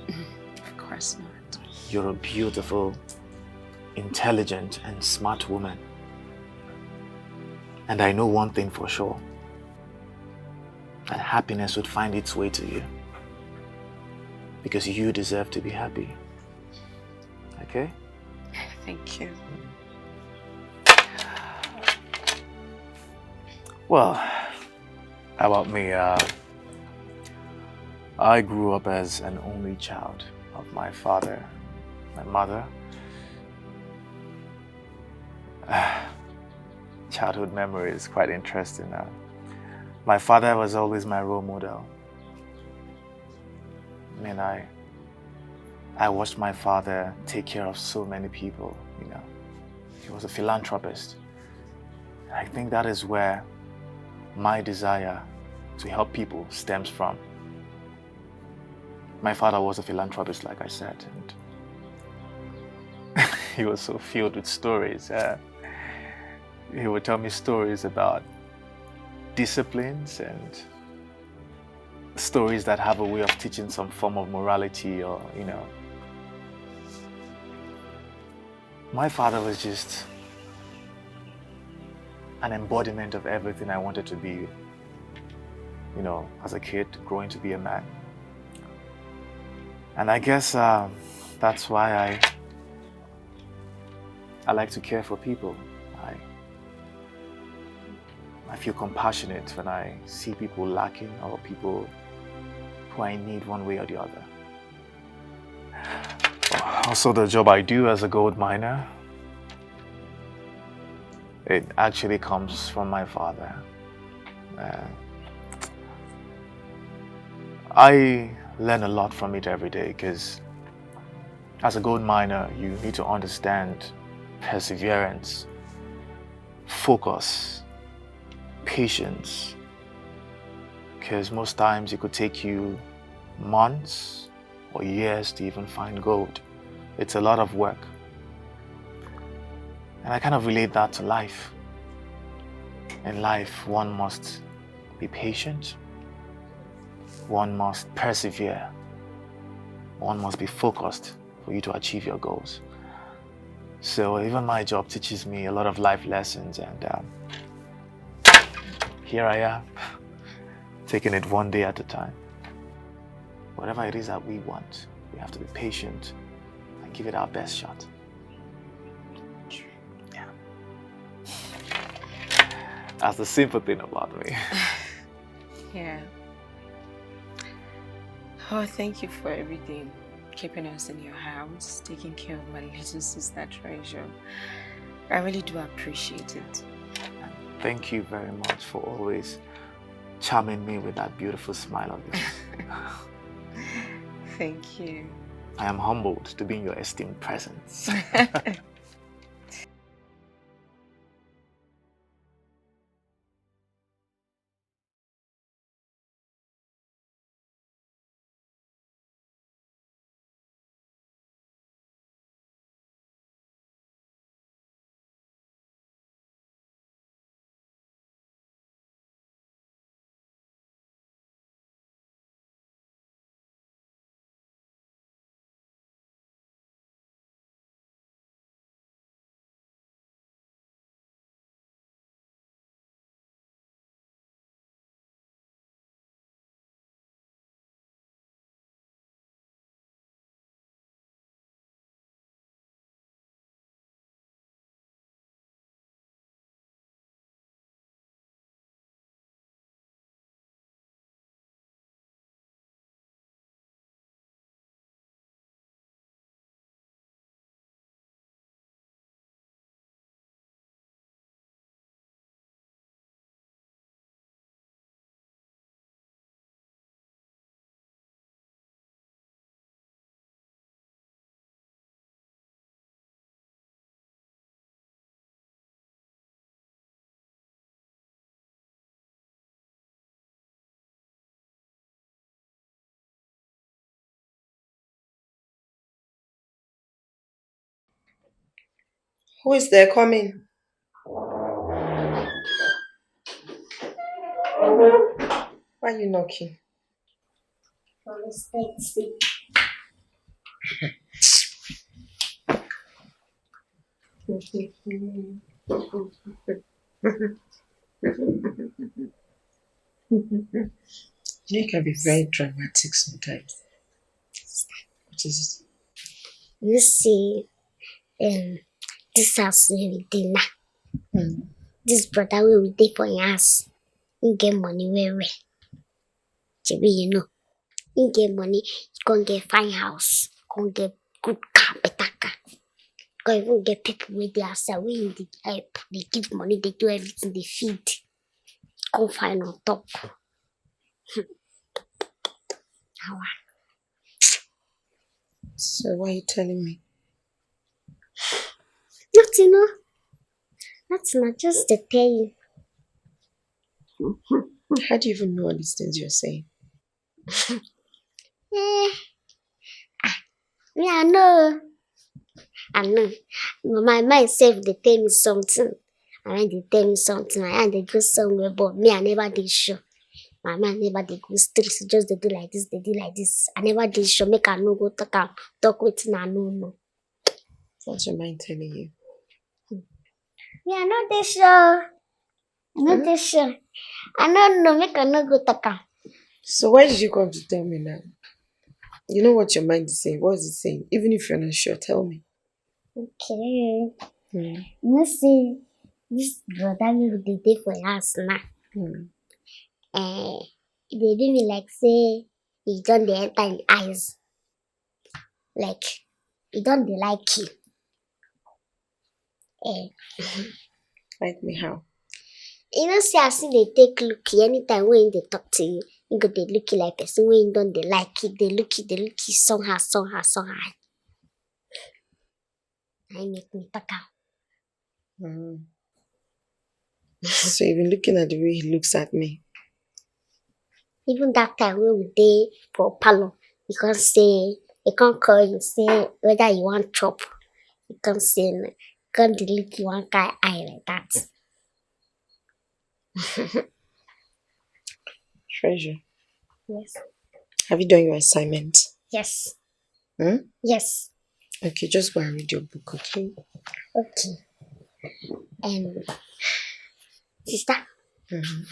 Of course not. You're a beautiful, intelligent, and smart woman. And I know one thing for sure, that happiness would find its way to you. Because you deserve to be happy. Okay? Thank you. Well, how about me? Uh, I grew up as an only child of my father, my mother. Childhood memory is quite interesting. Uh, my father was always my role model. I mean, I, I watched my father take care of so many people, you know. He was a philanthropist. I think that is where my desire to help people stems from. My father was a philanthropist, like I said, and he was so filled with stories. Uh, he would tell me stories about disciplines and stories that have a way of teaching some form of morality, or, you know. My father was just an embodiment of everything I wanted to be, you know, as a kid growing to be a man. And I guess um, that's why I I like to care for people. I I feel compassionate when I see people lacking or people who are in need one way or the other. Also, the job I do as a gold miner, it actually comes from my father. Uh, I learn a lot from it every day because as a gold miner, you need to understand perseverance, focus, patience, because most times it could take you months or years to even find gold. It's a lot of work. And I kind of relate that to life. In life, one must be patient, one must persevere, one must be focused for you to achieve your goals. So even my job teaches me a lot of life lessons, and um, here I am, taking it one day at a time. Whatever it is that we want, we have to be patient and give it our best shot. Yeah. That's the simple thing about me. Yeah. Oh, thank you for everything. Keeping us in your house, taking care of my little sister Treasure. I really do appreciate it. Thank you very much for always charming me with that beautiful smile of yours. Thank you. I am humbled to be in your esteemed presence. Who is there coming? Why are you knocking? You can be very dramatic sometimes. What is it? You see, um, this house wey we dey now. Mm. This brother wey we dey for him house, he get money well well. Shebi you know, he get money, he come get fine house, come get good car, better car. Come even get people wey dey outside wey he dey help, dey give money, dey do everything, dey feed. Come find on top. Awa. So why are you telling me? Nothing, no. Nothing, I just dey tell you. How do you even know all these things you're saying? Eh, ah, me, I know. I know. My mind sef dey tell me something. My mind dey tell me something. My hand dey go somewhere, but me, I never dey sure. My mind never dey go straight. She just dey do like this, dey do like this. I never dey sure. Make I no go talk am, talk wetin I no know. What's your mind telling you? Me, I no dey sure. I no dey sure. I no know. Make I no go talk am. So why did you come to tell me now? You know what your mind is saying. What is it saying? Even if you're not sure, tell me. Okay. Mm. You know say this brother wey we dey dey for house now. Mm. Eh, e dey do me like say e don dey enter him eyes. Like e don dey like you. Eh, Like me how? You know say as he dey take look you, anytime wey he dey talk to you, he go dey look you like person wey he don dey like. He dey look you, dey look you somehow, somehow, somehow. Na him make me talk am. Mm. So you've been looking at the way he looks at me. Even that time wey we dey for parlour, he come say, he come call you say whether you wan chop. He come say, no. Come dey look you one kind eye like that. Treasure, Yes. have you done your assignment? Yes. Hmm? Yes. Okay, just go and read your book, okay? Okay. Um, sister, Mhm.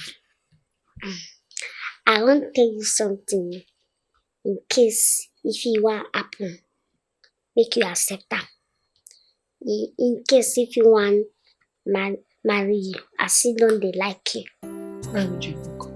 I wan tell you something in case if e wan happen, make you accept am. In, in case if he wan mar marry you, as he don dey like you. Go and read your book.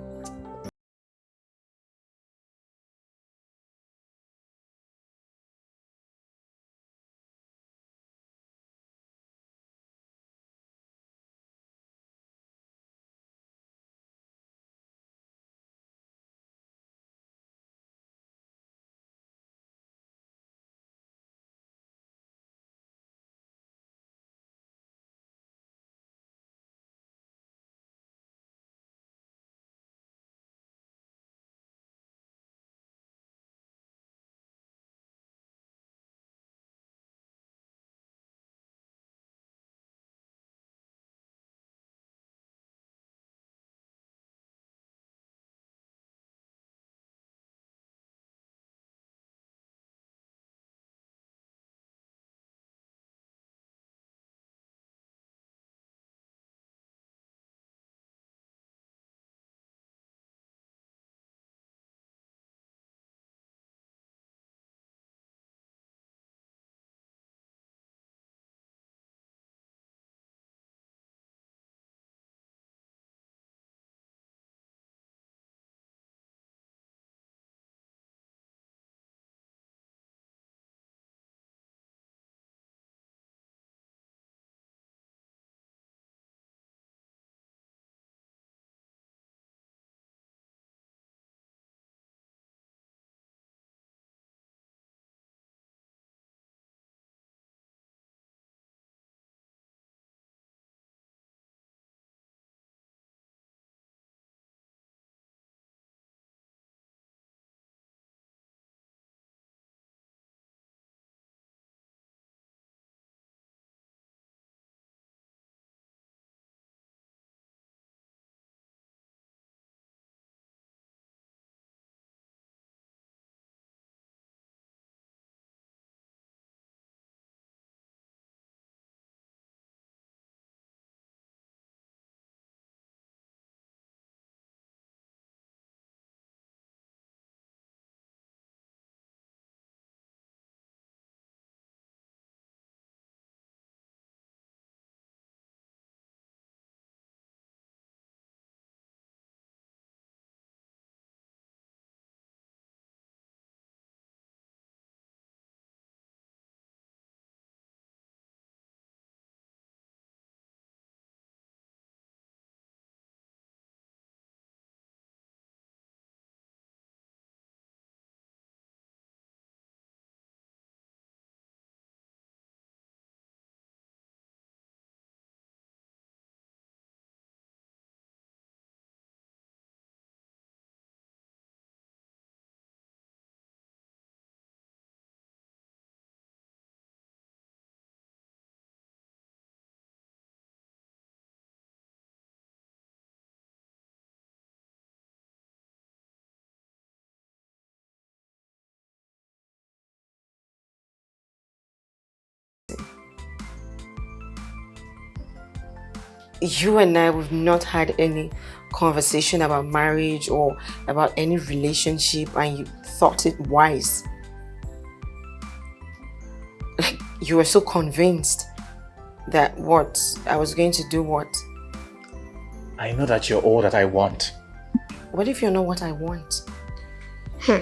You and I, we've not had any conversation about marriage or about any relationship, and you thought it wise. Like, you were so convinced that what I was going to do what? I know that you're all that I want. What if you're not what I want? Hmm.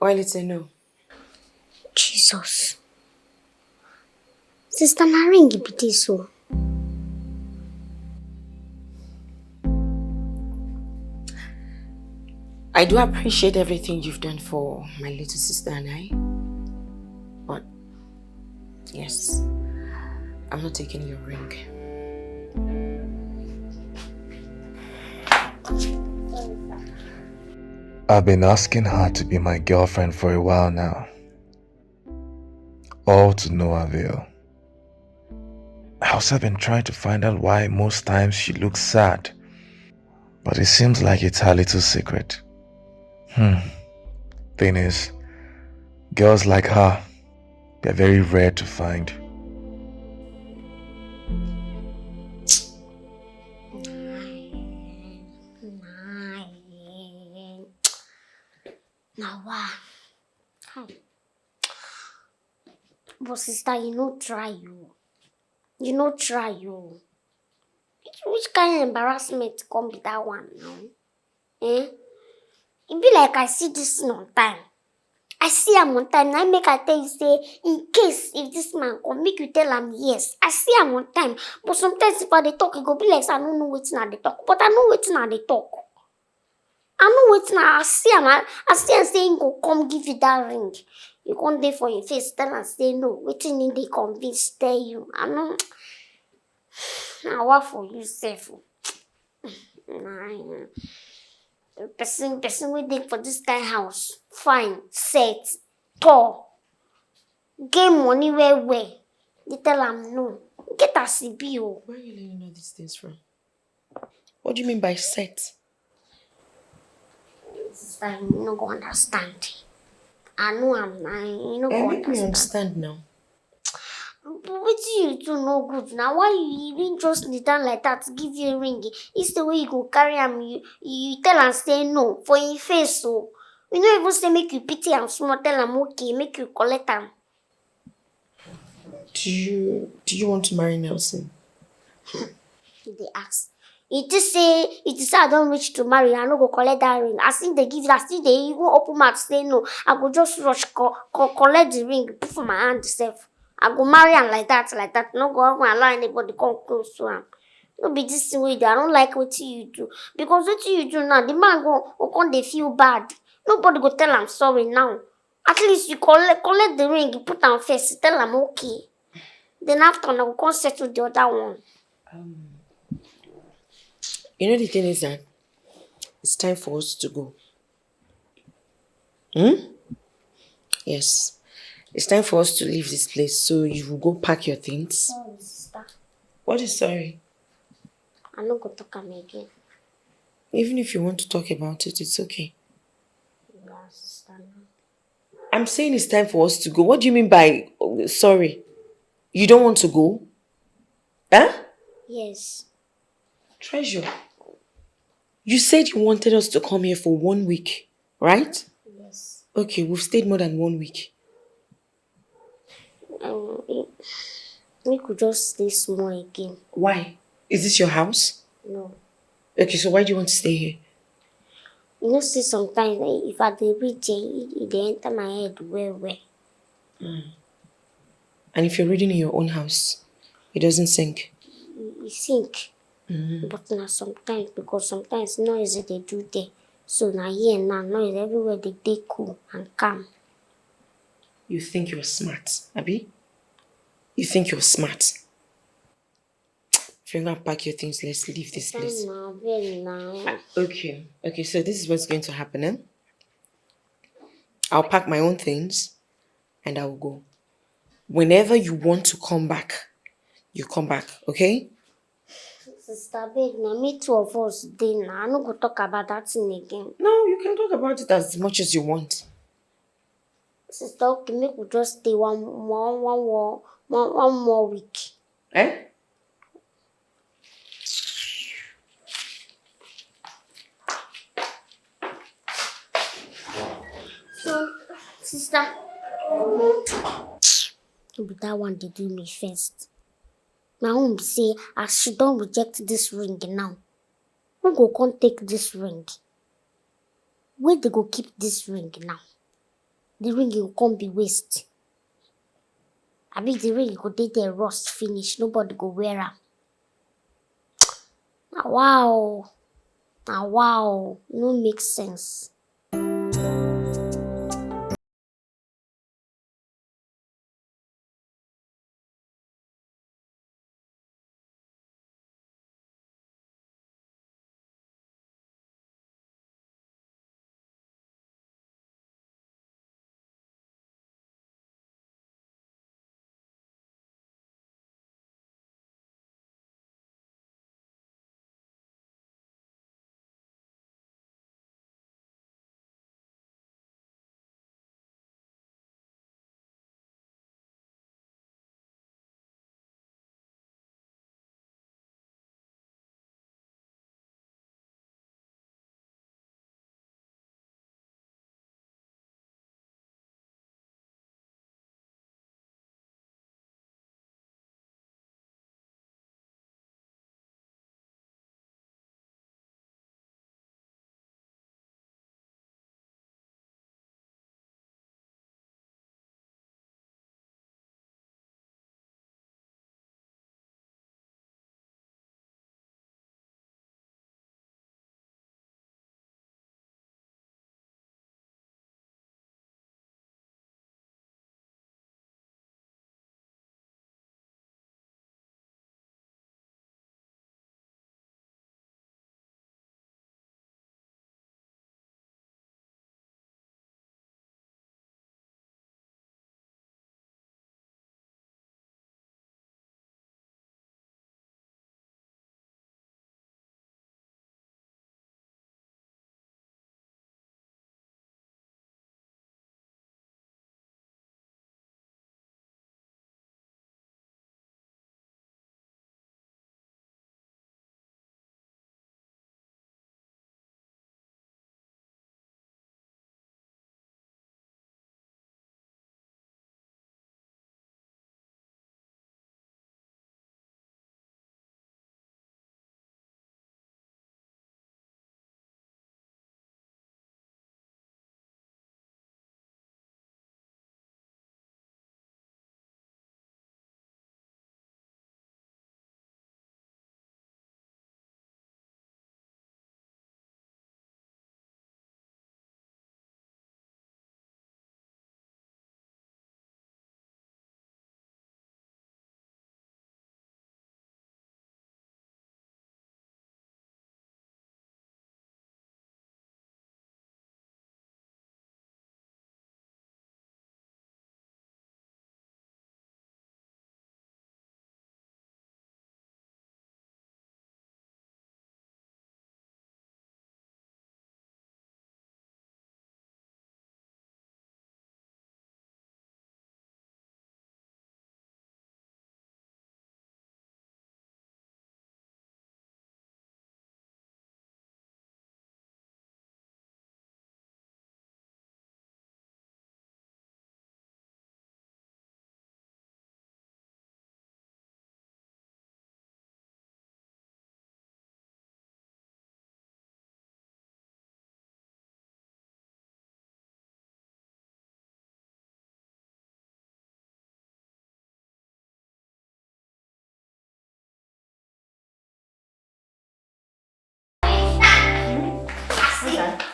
Well, it's a no. Jesus. Sister, na ring be this o. I do appreciate everything you've done for my little sister and I. But yes, I'm not taking your ring. I've been asking her to be my girlfriend for a while now. All to no avail. I also been trying to find out why most times she looks sad. But it seems like it's her little secret. Hmm. Thing is, girls like her, they're very rare to find. Nawa. But sister, you no try o. You no try o. Which, which kind of embarrassment come be that one now? Eh? E be like I see this thing on time. I see am on time. Na make I tell you say, in case if this man come, make you tell am yes. I see am on time. But sometimes if I dey talk, e go be like say I no know wetin I dey talk. But I know wetin I dey talk. I know wetin I, I see am. I, I see am say he go come give you that ring. You come dey for your face, tell am say no. Wetin he dey convince tell you? I know. Na wa for you sef o. Person, person wey dey for this kind house, fine, set, tall, get money well well. Dey tell am no. Get as e be o. Why are you learning all these things from? What do you mean by set? Sister, you no go understand. I know am na, you no go Eh, make me understand. Understand now. But wetin you do no good na. Why you even just kneel down like that, give you ring? Instead wey you go carry am, you, you tell am say no for him face o. You no even say make you pity am small, tell am okay, make you collect am. Do you do you want to marry Nelson? He dey ask. He think say, he think say I don reach to marry, I no go collect that ring. As he dey give, as he dey even open mouth say no, I go just rush co co collect the ring, put for my hand sef. I go marry am like that, like that. No go even allow anybody come close to am. No be this thing wey you do. I don't like wetin you do. Because wetin you do now, the man go, go come dey feel bad. Nobody go tell am sorry now. At least you collect, collect the ring, you put am first, tell am okay. Then after, una go come settle the other one. Um, you know the thing is that it's time for us to go. Hmm? Yes. It's time for us to leave this place. So you will go pack your things. Sorry, sister. What is sorry? I no go talk am again. Even if you want to talk about it, it's okay. Yeah, sister. No. I'm saying it's time for us to go. What do you mean by uh, sorry? You don't want to go? Huh? Yes. Treasure, you said you wanted us to come here for one week, right? Yes. Okay, we've stayed more than one week. Um, eh, make we just stay small again. Why? Is this your house? No. Okay, so why do you want to stay here? You know say sometimes, eh, if I dey read there, e, e dey enter my head well well. And if you're reading in your own house, it doesn't sink. E, e sink. But na sometimes, because sometimes noise dey do there. So na here now, noise everywhere dey dey cool and calm. You think you're smart, Abby? You think you're smart? If you're gonna pack your things, let's leave this place. Fine now, well now. Okay, okay, so this is what's going to happen, eh? I'll pack my own things and I'll go. Whenever you want to come back, you come back, okay? Sister, beg na, me two of us dey na. I no go talk about that thing again. No, you can talk about it as much as you want. Sister, okay, make we just stay one more, one more, one, one more week. Eh? So, sister, no be that one dey do me first. My own be say, as she don reject this ring now, who go come take this ring? Where they go keep this ring now? The ring go come be waste. Abi the ring go dey there rust finish, nobody go wear am. Na wow. Na wow. No make sense.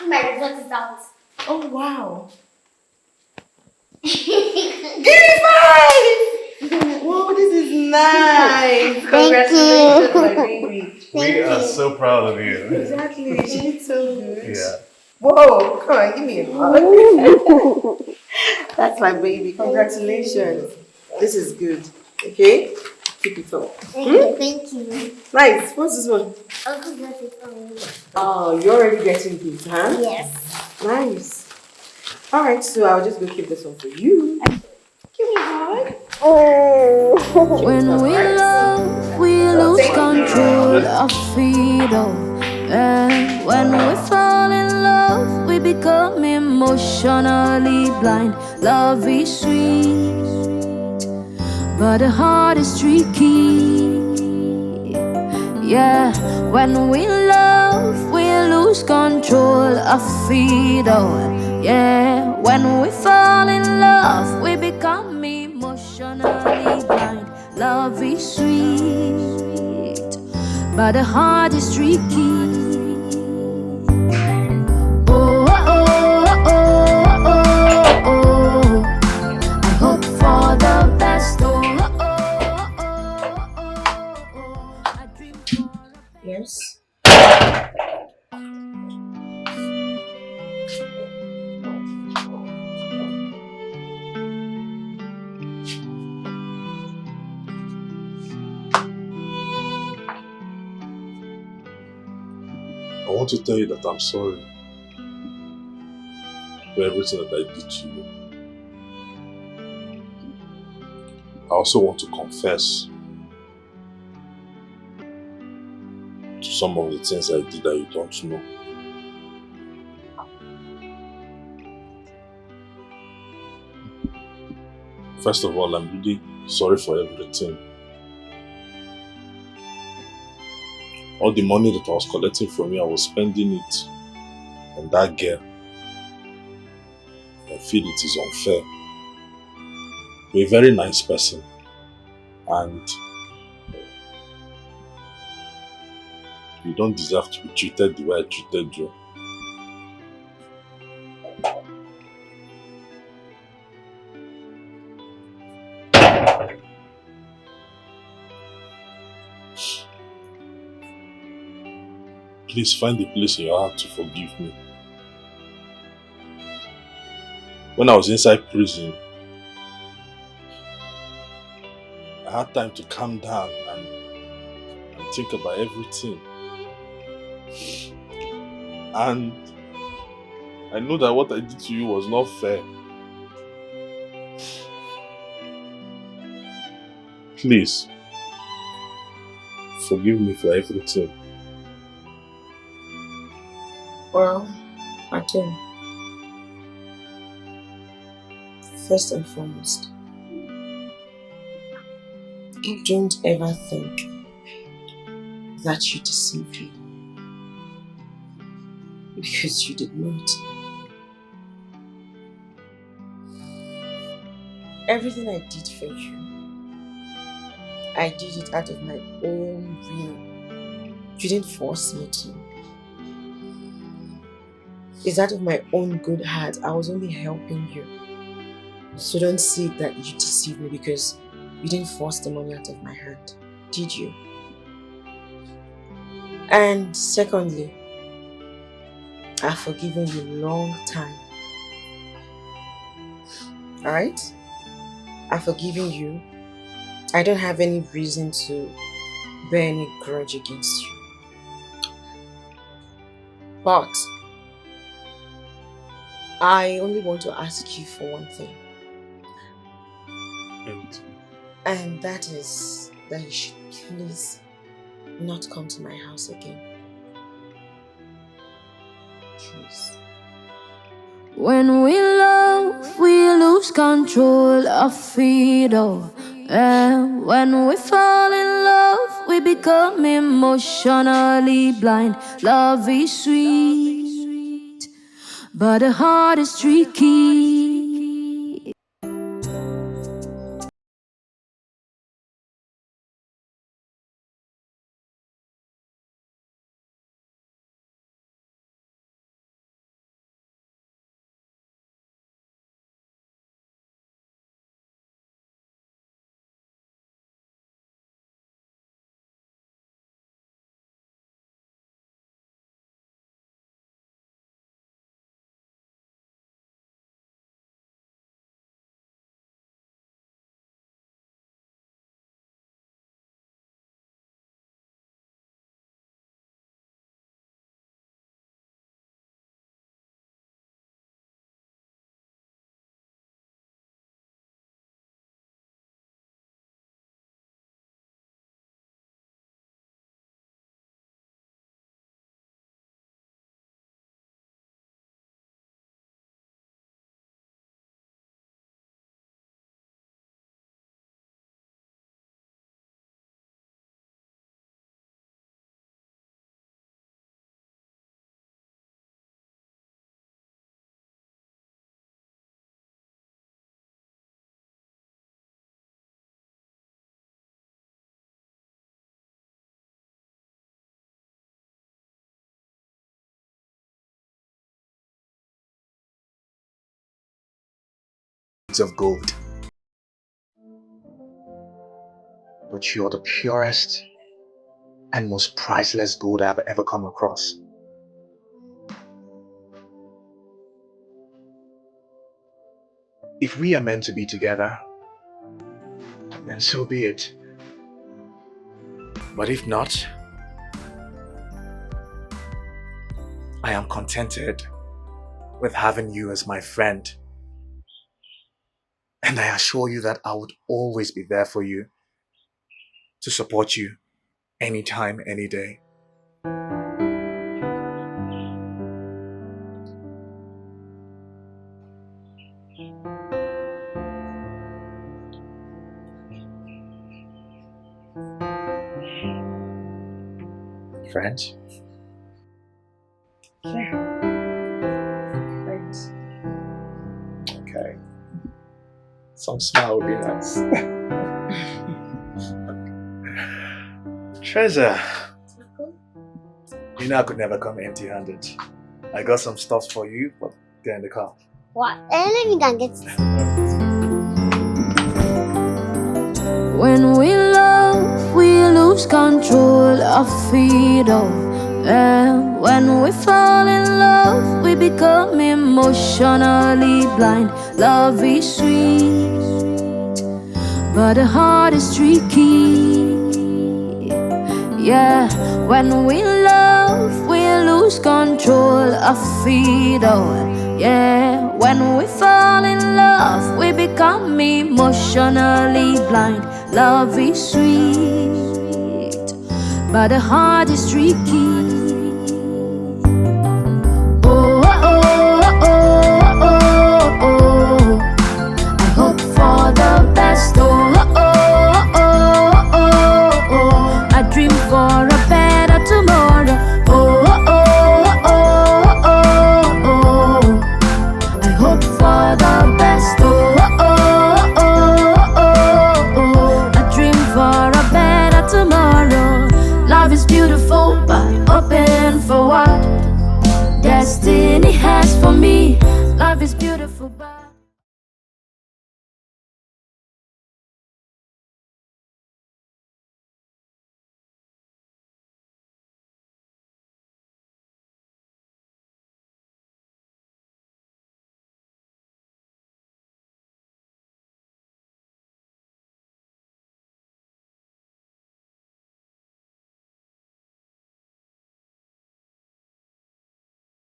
My result is out. Oh, wow. Give me five! Whoa, this is nice. Congratulations, my baby. We are so proud of you. Exactly. She did so good. Yeah. Whoa, come on, give me a hug. That's my baby. Congratulations. This is good. Okay? Keep it up. Thank you. Nice. What's this one? Uncle Josh is on. Oh, you're already getting things, huh? Yes. Nice. All right, so I'll just go keep this one for you. Give me a hug. When we love, we lose control of it all. And when we fall in love, we become emotionally blind. Love is sweet, but the heart is tricky. Yeah, when we love, we lose control of it all. Yeah, when we fall in love, we become emotionally blind. Love is sweet, but the heart is tricky. Oh, oh, oh, oh, oh, oh. I hope for the best. Oh, oh, oh, oh, oh, oh, oh. I dream for the Yes. I want to tell you that I'm sorry for everything that I did to you. I also want to confess to some of the things I did that you don't know. First of all, I'm really sorry for everything. All the money that I was collecting from you, I was spending it on that girl. I feel it is unfair. You're a very nice person, and you don't deserve to be treated the way I treated you. Please find a place in your heart to forgive me. When I was inside prison, I had time to calm down and, and think about everything. And I know that what I did to you was not fair. Please, forgive me for everything. Well, Akim, first and foremost, don't ever think that you deceived me, because you did not. Everything I did for you, I did it out of my own will. You didn't force me to. It's out of my own good heart. I was only helping you. So don't say that you deceived me, because you didn't force the money out of my hand, did you? And secondly, I've forgiven you long time. All right? I've forgiven you. I don't have any reason to bear any grudge against you. But I only want to ask you for one thing. And And that is that you should please not come to my house again. Please. When we love, we lose control of it all. And when we fall in love, we become emotionally blind. Love is sweet, but the heart is tricky. of gold. But you're the purest and most priceless gold I've ever come across. If we are meant to be together, then so be it. But if not, I am contented with having you as my friend. And I assure you that I would always be there for you, to support you anytime, any day. Friends? Yeah. Friends. Okay. Some smile would be nice. Treasure. You know I could never come empty handed. I got some stuff for you, but they're in the car. What? Eh, let me go and get it. When we love, we lose control of freedom. And when we fall in love, we become emotionally blind. Love is sweet, but the heart is tricky. Yeah, when we love, we lose control of freedom. Yeah, when we fall in love, we become emotionally blind. Love is sweet, but the heart is tricky.